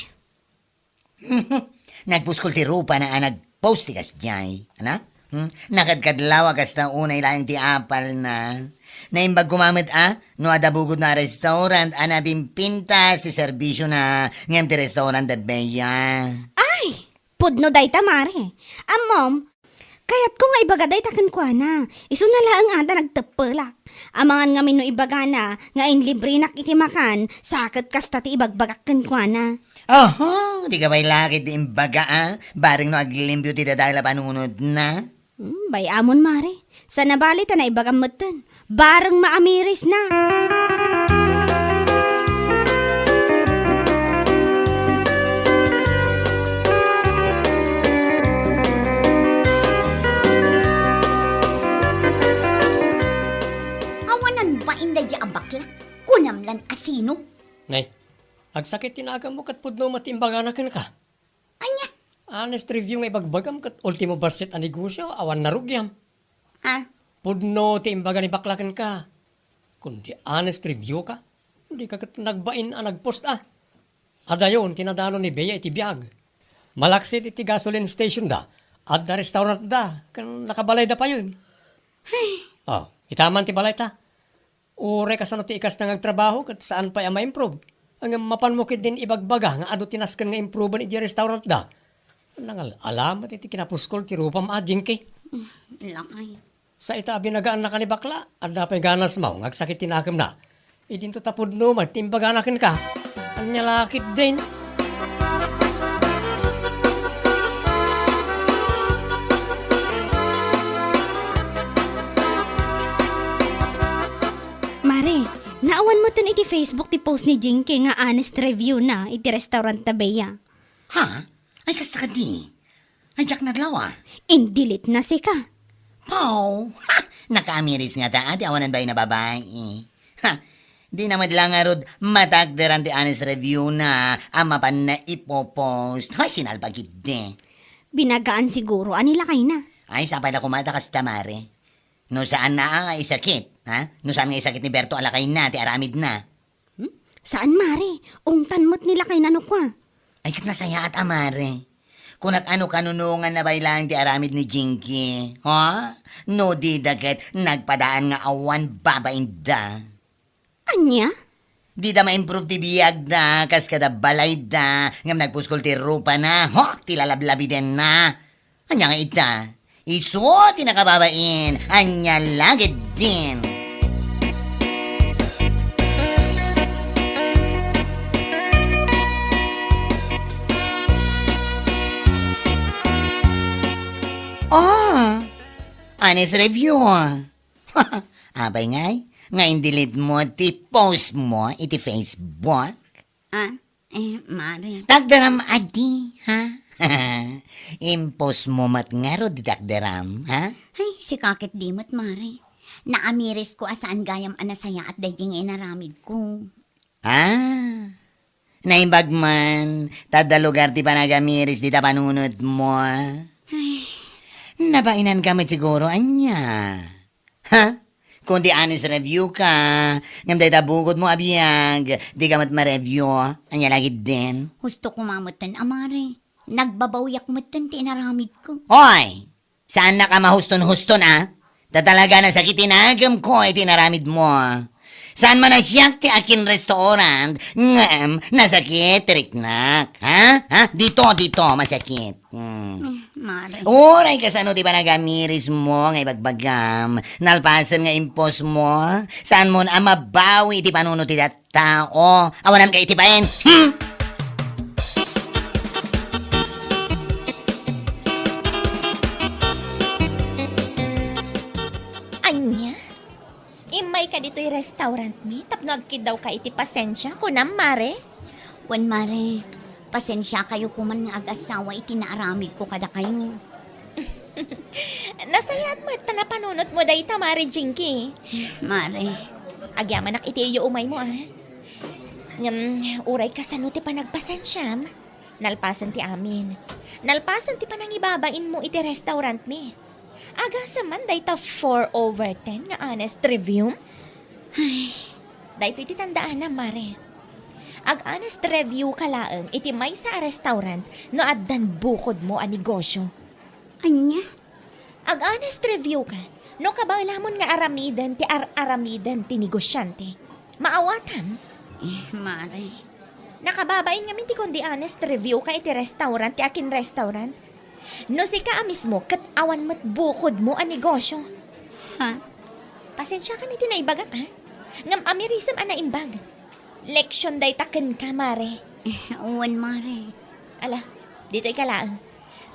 Nagpuskol ti rupana a nagpost ti kasdiay. Ana? Hmm? Nakadkadlaw a kasta unay laeng ti apalna. Naimbag koma met a, no adda bukodna a restaurant a napimpintas ti serbisiona ngem ti restaurant da Bea. Ay! Pudno dayta, Mare. Ammom, kayatko nga ibaga dayta kenkuana. Isuna laeng a ta nagteppelak. Amangan ngamin no ibagana nga inlibrenak iti makan, sa ket kasta ti ibagbagak kenkuana. Oho, dika pay lakit ti imbaga, a? Bareng no aglimpio ti dadael a panunotna. Hmm, bay-amon, Mare. Saan a bali ta naibagam metten. Bareng maamirisna. Awanan bain daydiay a bakla. Kunam lan a sino? Nay, agsakit ti naganmo ket pudno met ti imbagana kenka. Ania? Honest review nga ibagbagam ket ultimo bassit a negosio, awan narugiam. Ha? Pudno ti imbaga ni bakla kenka. Kundi honest review ka, dika ket nagbain a nagpost a. Adayon ti nadanon ni Bea iti biag. Malaksid iti gasoline station da, adda restaurant da, ken nakabalayda payen. Ay. Oh, ita man ti balayta. Uray kasano ti ikasna nga agtrabaho ket saan pay a ma-improve. Ngem mapanmo ketdin ibagbaga nga adu ti nasken nga improven idiay restaurantda. Nangal-ala met iti kinapuskol ti rupam a, Jinky. Mm, lakay. Sa ita a binagaannaka ni bakla, adda pay ganasmaw nga agsakit ti nakemna. Idinto ta pudno met ti imbagana kenka. Ania la ketdin? Mare, naawan metten iti Facebook ti post ni Jinky nga honest review na iti restaurant ta Bea. Ha? Ay, kasta kadi? Ay, diak nadlawa. In-delete na sika. Paw! Ha! Nakaamiris ngata, a, ti awanan bain a babai. Ha! Di na met la ngarud matakderan ti honest review na a mapanna ipopost. Hay, sinalba ketdi. Binagaan siguro a ni lakayna. Ay, sapay la koma ta kasta, Mare. No saan na nga isakit, ha? No saan nga isakit ni Berto a lakayna ti aramidna. Hmm? Saan, Mare. Ungtan met ni lakayna no kua. Ay, ket nasayaat a, Mare. Kunak a no kanunonganna pay laeng ti aramid ni Jinky, ha? No dida ket nagpadaan nga awan babainda. Ania? Dida ma-improve ti biagda, kas kada balayda, ngem nagpuskol ti rupana, ho, ti lalablabidenna. Ania nga ita? Isu ti nakababain, ania la ketdin? Ah, honest review. Apay ngay, nga in-delete mo ti post mo iti Facebook? Ah, eh, Mare. Takderam adi, ha? In-post mo met ngarud ti takderam, ha? Ay, sika ketdi met, Mare. Naamirisko a saan gayam a nasayaat daydi nga inaramidko. Ah, naimbag man, ta adda lugar ti panagamiris dita panunot mo. Ay. Nabainanka met siguro, ania? Ha? Kundi honest review ka, ngem dayta bukod mo a biag, dika met ma-review, ania la ketdin? Husto koma metten a, Mare. Nagbabawiak metten ti inaramidko. Oy! Saannak a mahuston-huston, a? Ta talaga nasakit ti nagemko iti inaramid mo. Saan man a siak ti akin-restaurant, ngem nasakit ti riknak, ha? Ha? Dito, dito, masakit. Hmm. Eh, Mare. Uray kasano ti panagamiris mo nga ibagbagam, nalpasen nga in-post mo, saan mo a mabawi iti panunot ti dat-, tao. Awanan ka iti bain. Hmm? Ania? Immayka ditoy restaurant mi tapno agkiddawka iti pasensia, kunam, Mare? Wen, Mare. Pasensiakayo koman nga agassawa iti naaramidko kadakayo. Nasayaat met ta napanunot mo dayta, Mare Jinky. Mare. Agyamanak iti iyo umaymo, a. Ngem, uray kasano ti panagpasensiam, nalpasen ti amin. Nalpasen ti panangibabain mo iti restaurant mi. Agasem man dayta four over ten nga honest review? Ay, daytoy ti tandaanam, Mare. Ag-honest review ka laeng iti maysa a restaurant no addan bukod mo a negosyo. Ania? Ag-honest review ka. No kabaelamon nga aramiden ti ar-aramiden ti negosiante, maawatam? Eh, mare. Nakababain ngamin ti kundi honest review ka iti restaurant, ti akin restaurant. No sika a mismo, ket awan met bukodmo a negosyo. Ha? Pasensiakan iti naibagak, ha? Ngem amirisem a naimbag. Leksion dayta kenka, mare. Eh, wen, mare. Ala, ditoy ka laeng.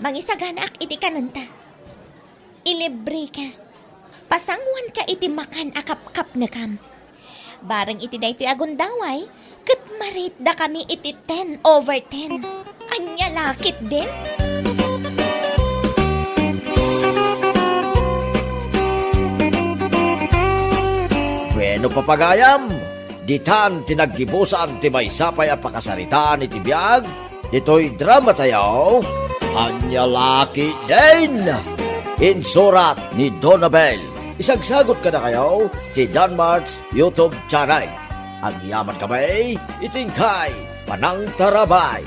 Mangisaganaak iti kanenta. Ilibre ka. Pasanguan ka iti makan a kapkapnekam. Bareng iti daytoy a gundaway, ket maritdakami iti ten over ten. Ania la ketdin? Bueno, papagayam, ditan ti naggibusan ti maysa pay a pakasaritaan iti biag ditoy dramatayo, Ania la ketdin? Insurat ni Donabel. Isagsagot kadakayo ti Danmart's YouTube channel. Agyamankami iti inkay panangtarabay.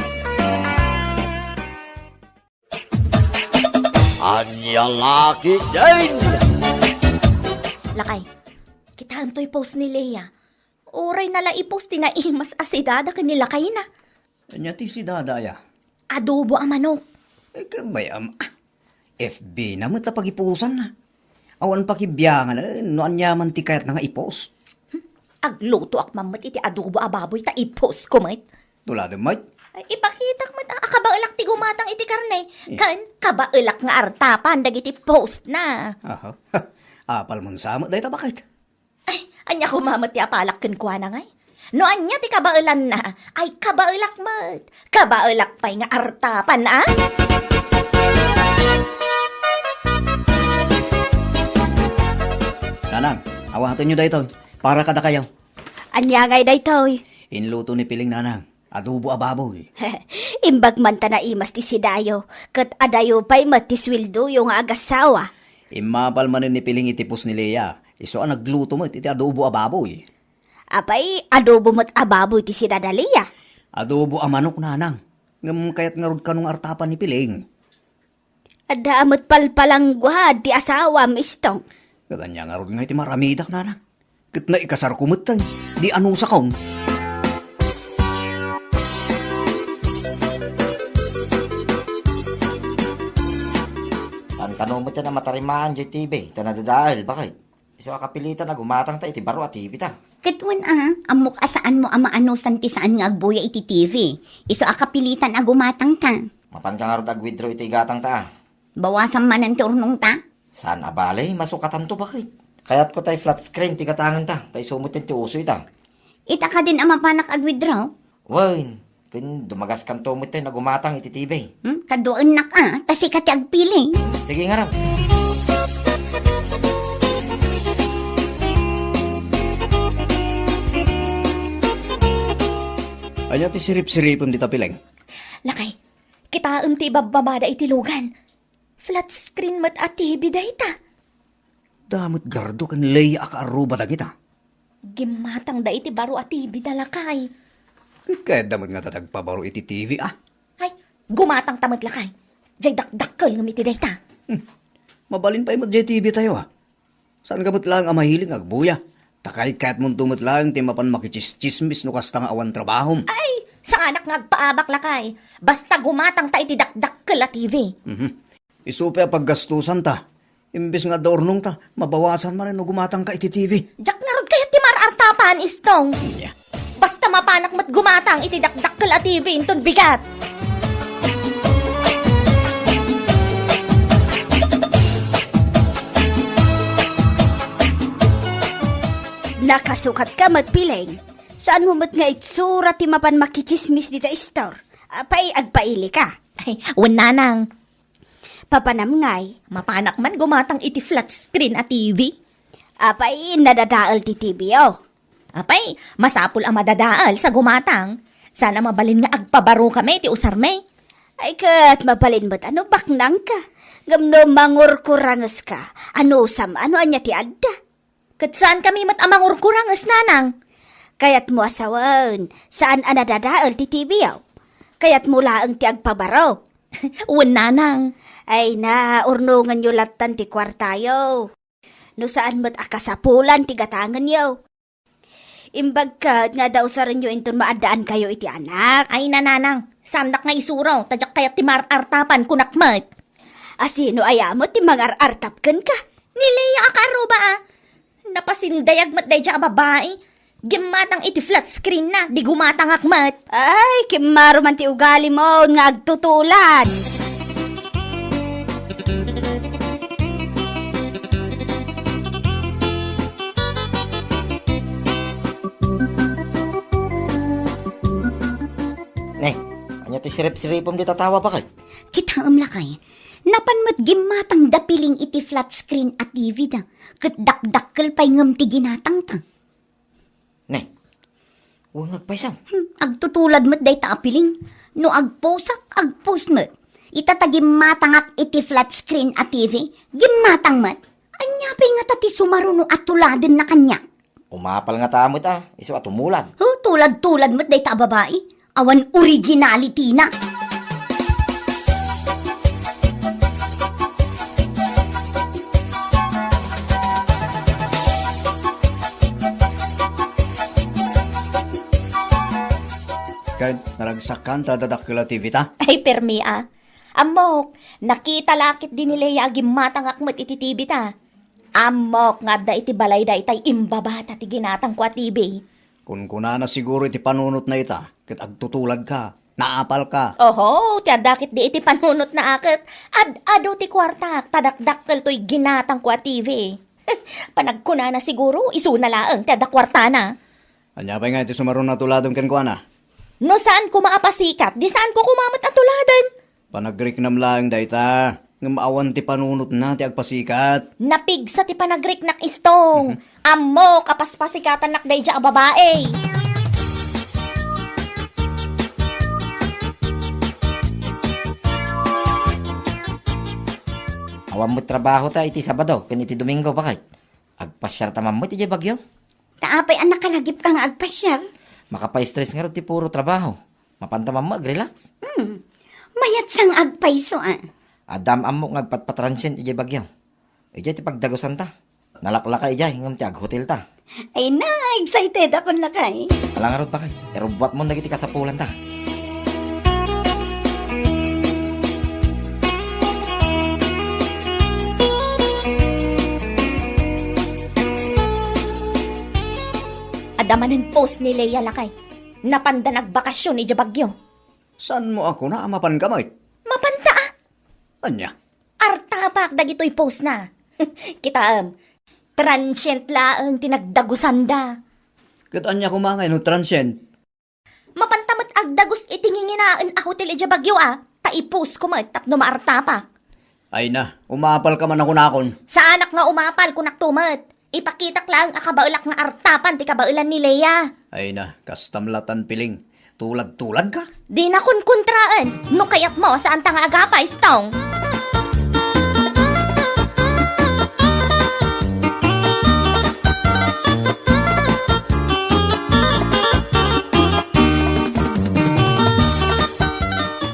Ania la ketdin? Lakay, kitaem toy post ni Lea. Uray na la i-post ti naimas a sidada ken ni lakayna. Ania ti sidada aya? Adobo a manok. Eh, kabay, am-, ah, F B na met a pagipusanna. Awan pakibiangan, eh, no aniaman ti kayatna nga i-post. Hmm, aglutoak man met iti adobo a baboy ta i-post ko met. Tuladem met? Ay, ipakitak met a, a kabaelak ti gumatang iti karne. Eh. Ken kabaelak nga artapan dagiti post na. Aha. Apalmon sa met dayta, baket? Ay, ania koma met ti apalak kenkuana ngay? No ania ti kabaelanna, ay kabaelak met. Kabaelak pay nga artapan, a? Nanang, awatenyo daytoy. Para kadakayo. Ania ngay daytoy? Inluto ni Piling, nanang. Adobo a baboy. Imbag man ta naimas ti sidayo, ket adayo pay met ti sueldoyo nga agasawa. Immapal manen ni Piling iti post ni Lea, isu a nagluto met iti adobo a baboy. Apay, adobo met a baboy ti sidada, Lea? Adobo a manok, nanang. Ngem kayat ngarud kano nga artapan ni Piling? Adda met palpalangguad ti asawam, Istong. Ket ania ngarud nga iti maramidak, nanang? Ket naikasarko met, di anusakon. Saan kano met a matarimaan diay T V, ta nadadael, baket? Isu a kapilitan a gumatangta iti baro a T V ta. Ket wen a, ammok a saanmo a maanusan ti saan nga agbuya iti T V. Isu a kapilitan a gumatangta. Mapanka ngarud ag-withdraw iti igatangta a. Bawasan manen ti urnongta. Saan a bale, masukatanto, baket? Kayatko tay flat screen ti gatangenta, ta isu met ti uso ita. Ita kadin a mapanak ag-withdraw? Wen, ken dumagaskanto met a gumatang iti T V. Hmm? Kaduaennak a, ta sika ti agpili. Sige ngarud. Ania ti sirip-siripem dita, Piling? Lakay, kitaem ti ibabbabada iti lugan. Flat screen met a T V dayta. Damet gardo ken Lea a kaarruba dagita. Gimmatangda iti baro a T V da, lakay. Kayatda met ngata ti agpabaro iti T V, a? Ay, gumatangta met, lakay. Diay dakdakkel ngem iti dayta. Hmm. Mabalin pay met diay T V tayo, a. Saanka met laeng a mahilig nga agbuya? Ta kaykayamonto met laeng ti mapan makitsismis no kasta nga awan trabahom. Ay, saanak nga agpaabak, lakay. Basta gumatangta iti dakdakkel a T V. Mhm. Isu pay a paggastusanta. Imbes nga adda urnongta, mabawasan manen no gumatangka iti T V. Diak ngarud kayat ti mar-artapan, Istong. Nya. Basta mapanak met gumatang iti dakdakkel a T V inton bigat. Nakasukatka met, Piling. Saanmo met nga itsura ti mapan makitsismis dita istor? Apay, agpailika? Ay, wen, nanang. Papanam ngay? Mapanak man gumatang iti flat screen a T V. Apay, nadadael ti T V, o. Apay, masapul a madadael sa gumatang. Saan a mabalin nga agpabarokami iti usarmi. Ay, ket mabalin met a no baknangka. Ngem no mangurkurangeska, anusam a no ania ti adda? Ket saankami met a mangurkuranges, nanang. Kayatmo a sawen, saan a nadadael ti T V, o? Kayatmo laeng ti agpabaro? Wen, nanang. Ay na, urnongenyo lattan ti kuartayo. No saan met a kasapulan ti gatangenyo. Imbag ket nga adda usarenyo inton maaddaankayo iti anak. Ay, nanang, saannak nga isuro, ta diak kayat ti mar-artapan, kunak met. A sino aya met ti mangar-artap kenka? Ni Lea a kaarruba, a. Napasindayag met daydiay a babai. Gimmatang iti flat screen na, di gumatangak met. Ay, kimmaro man ti ugalimo nga agtutulad. Ne, ania ti sirip-siripem dita tawa, bakay? Kitaem, lakay. Napan met gimmatang da Piling iti flat screen a T V da. Ket dakdakkel pay ngem ti ginatangta. Ne, wen nga agpayso. Hmm, agtutulad met dayta a Piling. No agposak, agpost met. Ita ta gimmatangak iti flat screen a T V, gimmatang met. Ania pay ngata ti sumaruno a tuladenna kaniak? Umapal ngata met a, isu a tumulad. Huh, tulad-tulad met dayta a babai. Awan originality na. Ket naragsakan ta adda dakkel a T V ta? Ay, permi a. Ammok, nakita la ketdi ni Lea a gimmatangak met iti T V ta. Ammok nga adda iti balay daytay imbabata ti ginatangko a T V. Kunkunana siguro iti panunotna ita, ket agtutuladka, naapalka. Oho, ti adda ketdi iti panunotna a ket ad-adu ti kuartak, ta dakdakkel toy ginatangko a T V. Panagkunana siguro, isuna laeng ti adda kuartana. Ania pay nga iti sumaruno a tuladem kenkuana? No saan koma a pasikat, di saanko koma met a tuladen. Panagriknam laeng dayta, ngem awan ti panunotna ti agpasikat. Napigsa ti panagriknak, Istong. Mhm. Ammok a paspasikatannak daydiay a babai. Awan met trabaho ta iti Sabado ken iti Domingo, bakay? Agpasiar ta man met idiay Baguio. Ta apay a nakalagipka nga agpasiar? Makapastress ngarud ti puro trabaho. Mapanta man met agrelax. Hmm. Mayat sa nga agpayso, a. Adda am-ammok nga agpatpatransient idiay Baguio. Idiay ti pagdagusanta. Nalaklaka idiay ngem ti aghotelta. Ay na, excited ako, lakay. Ala ngarud, bakay. Irubbuatmon dagiti kasapulanta. Adda manen post ni Lea, lakay. Napanda nagbakasyon idiay Baguio. Saanmo a kuna a mapanka met? Mapanta, a. Ania? Artapak dagitoy postna. Kitaem, transient laeng ti nagdagusanda. Ket ania koma ngay no transient? Mapanta met agdagus iti nginginaen a hotel idiay Baguio, a, ta i-post ko met tapno maartapak. Ay na, umapalka man a kunakon. Saanak nga umapal, kunakto met. Ipakitak laeng a kabaelak nga artapan ti kabaelan ni Lea. Ay na, kastam latan, Piling. Tulad-tuladka? Dina kunkuntraen. No kayatmo, saanta nga agapay, Istong.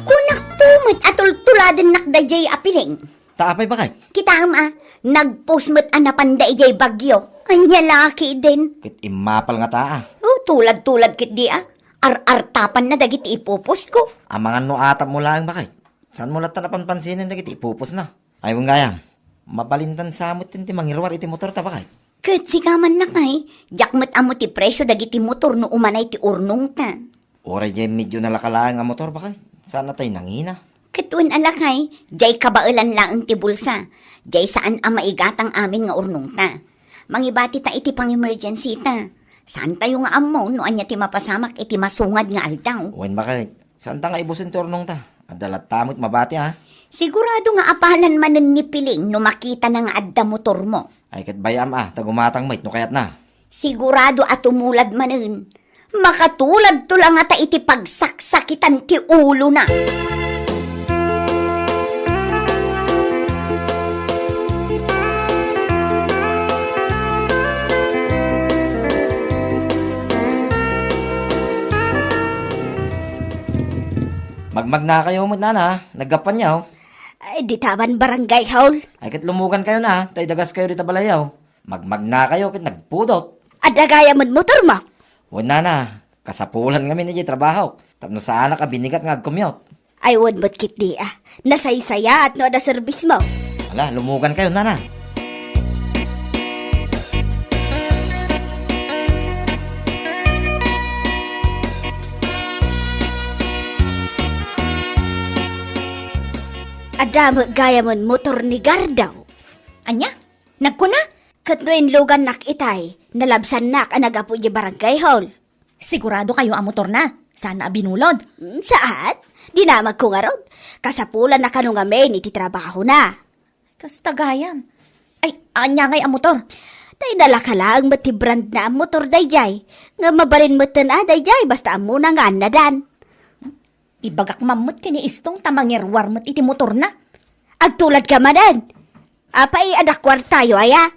Kunakto met a tultuladennak daydiay a Piling. Ta apay, bakay? Kitaem, a, nag-post met a napanda idiay Baguio. Ania la ketdin? Ket immapal ngata, a. O, tulad-tulad ketdi, a. Ar-artapanna dagiti ipu-post ko. Amangan no atapmo laeng, bakay. Saanmo latta a panpansinen dagiti ipu-postna? Ay, wen gayam, mabalintan sa met ti mangiruar iti motorta, bakay. Ket sika man, lakay, diak met ammo ti presio dagiti motor no umanay ti urnongta. Uray diay medio nalaka laeng a motor, bakay. Saan a tay nangina? Ket wen a, lakay, diay kabaelan laeng ti bulsa. Diay saan a maigatang amin nga urnongta. Mangibatita iti pang-emergency-ta. Saantayo nga ammo no ania ti mapasamak iti masungad nga aldaw. Wen, bakay. Saanta nga ibusen ti urnongta. Adda latta met mabati, a. Sigurado nga apalan manen ni Piling no makitana nga adda motormo. Ay, ket bay-am, a, ta gumatang met no kayatna. Sigurado a tumulad manen. Makatuladto la ngata iti pagsaksakitan ti ulona. Magmagnakayo met, nana, naggapuanyo. Ay, dita man barangay hall. Ay, ket lumugankayo na, ta idagaskayo dita balayyo. Magmagnakayo ket nagpudot. Adda gayam met motormo? Wen, nana, kasapulan ngamin idiay trabahok. Tapno saanak a binigat nga agcommute. Ay, wen met ketdi, a. Nasaysayaat no adda serbismo. Ala, lumugankayo, nana. Adda met gayam motor ni Gardaw. Ania? Nagkuna? Ket no inlugannak itay, nalabsannak a naggapu idiay barangay hall. Siguradokayo a motorna? Saan a binulod? Mm, saan? Dinamagko ngarud. Kasapulanna kano ngamin iti trabahona. Kasta gayam. Ay, ania ngay a motor? Tay nalaka laeng met ti brandna a motor daydiay. Nga mabalin metten a daydiay basta ammona nga annadan. Ibagak man met ken ni Istong ta mangiruar met iti motorna. Agtuladka manen. Apay, adda kuartayo aya?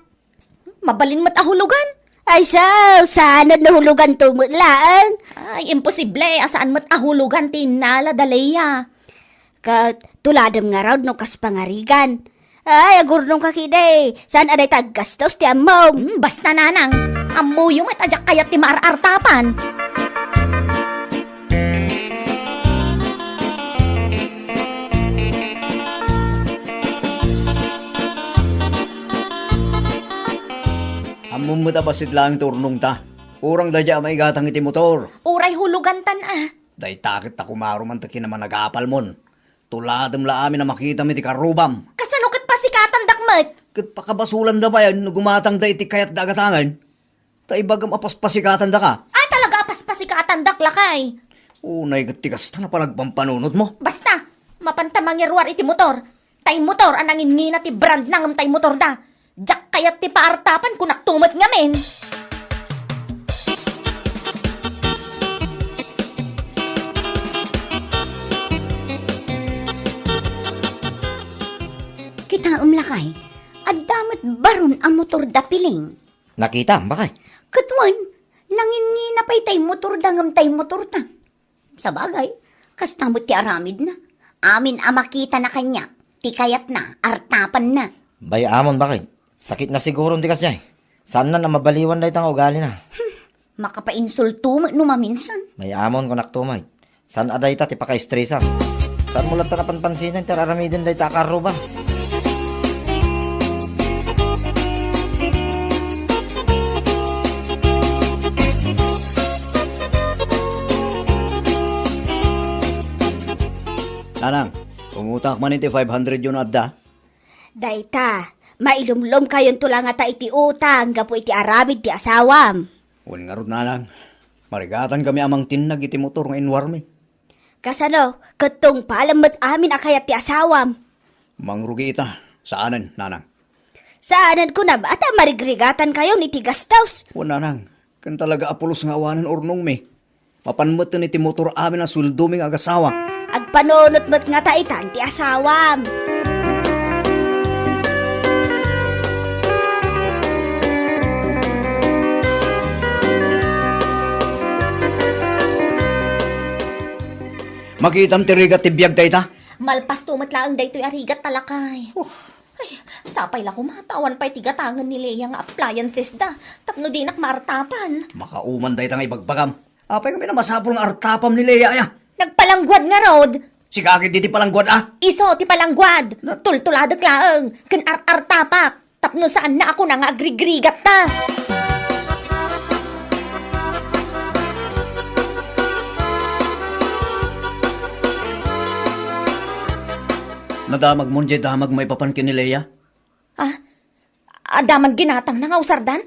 Mabalin met a hulugan. Ay, so, saan no huluganto met laeng? Ay, imposible a saan met a hulugan ti innala da Lea. Ket tuladem ngarud no kas pangarigan. Ay, agurnongka ketdi. Saan a dayta aggastos ti ammom? Hmm, basta, nanang. Ammoyo met a diak kayat ti maarartapan. Ammom met a bassit laeng ti urnongta. Urang daydiay a maigatang iti motor. Uray hulugantan a. Dayta ket ta kumaruman ti kinamanagapalmon. Tuladem la amin a makitam iti karrubam. Kasano ket pasikatandak met? Ket pakabasolanda pay no gumatangda iti kayatda a gatangen. Ta ibagam a paspasikatandaka. Ay, talaga a paspasikatanda, lakay. Unay ket ti kasta a panagpampanunotmo. Basta, mapanta mangiruar iti motor. Tay motor a nanginngina ti brandna ngem tay motorda. Diak kayat ti paartapan, kunakto met ngamin. Kitaem, lakay, adda met baron a motor da Piling. Nakitam, bakay? Ket wen, nanginngina pay tay motorda ngem tay motorta. Sabagay, kasta met ti aramidna. Amin a makitana kaniak, ti kayatna, artapanna. Bay-amon, bakit? Sakitna siguro ti kasdiay. Saanna a mabaliwan dayta nga ugalina. Makapainsulto met no maminsan. Bay-amon, kunakto met. Saan a dayta ti pakaestresam? Saanmo latta a panpansinan ti ar-aramiden dayta a karruba? Nanang, umutangak man iti five hundred yo no adda. Dayta, mailumlomkayonto la ngata iti utang gapu iti aramid ti asawam. Wen ngarud, nanang, marigatankami a mangtinnag iti motor nga inruarmi. Kasano, ket tungpalem met amin a kayat ti asawam? Mangrugi ita, saanen, nanang. Saanen kunam a ta marigrigatankayon iti gastos. Wen, nanang, ken talaga a pulos nga awanen urnongmi. Mapan metten iti motor amin a sueldomi nga agasawa. Agpanunot met ngata itan ti asawam. Makitam ti rigat ti biag dayta? Malpasto met laeng daytoy a rigat, lakay. Oh. Ay, sapay la koma ta awan pay ti gatangen ni Lea nga appliances da, tapno dinak maartapan. Makauman dayta nga ibagbagam. Apay ngamin a masapul nga artapam ni Lea aya? Nagpalangguad ngarud. Sika ket di ti palangguad, a? Isu ti palangguad. Na- Tultuladek laeng, ken ar-artapak. Tapno saanna a kuna nga agrigrigatta. Nadamagmon diay damag maipapan ken ni Lea? Ah, adda man ginatangna nga usardan?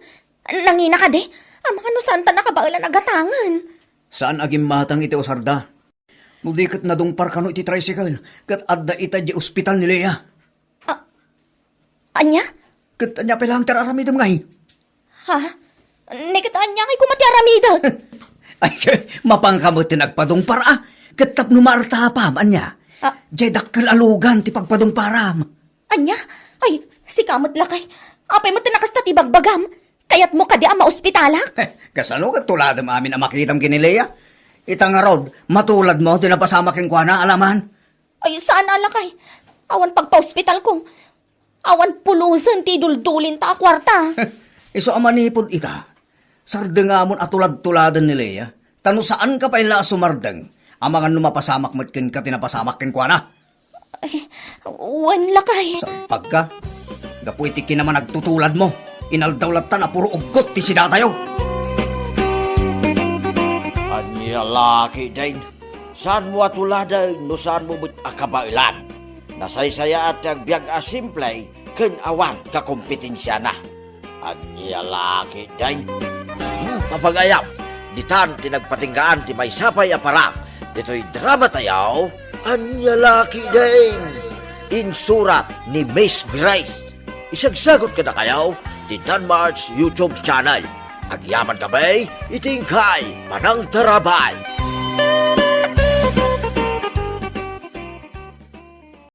Nangina kadi? Amangan no saanta nakabaelan a gatangen. Saan a gimmatang iti usarda. No di ket nadungpar kano iti tricycle, ket adda ita idiay ospital ni Lea. Ah, ania? Ket ania pay laeng ti ar-aramidem ngay? Ha? Ni ket ania ngay koma ti aramidek? Ay, mapanka met ti nagpadungpar, a? Ket tapno maartapam, ania? Ah. Diay dakkel a lugan ti pagpadungparam. Ania? Ay, sika met, lakay. Apay met ti nakasta ti bagbagam? Kayatmo kadi a maospitalak? Kasano ket tuladem amin a makitam ken ni Lea? Ita ngarud, matuladmo ti napasamak kenkuana, a laman? Ay, saan a lakay. Awan pagpaospitalko. Awan pulosen ti duldulinta a kuarta. Isu a manipud ita, sardengamon a tulad-tuladen ni Lea. Ta no saanka pay la a sumardeng, amangan no mapasamak met kenka ti napasamak kenkuana. Ay, wen lakay. Salpagka. Gapu iti kinamanagtutuladmo, inaldaw latta a puro uggot ti sidatayo. Ania la ketdin? Saanmo a tuladen no saanmo met a kabaelan. Nasaysayaat ti agbiag a simple ken awan kakompetensiana. Ania la ketdin? Hmm, apagayam, ditan ti nagpatinggaan ti maysa pay a parang ditoy drama tayo. Ania la ketdin? Insurat ni Miss Grace. Isagsagut kadakayo ti Danmar's YouTube channel. Agyaman kami iti inkay panangtarabay.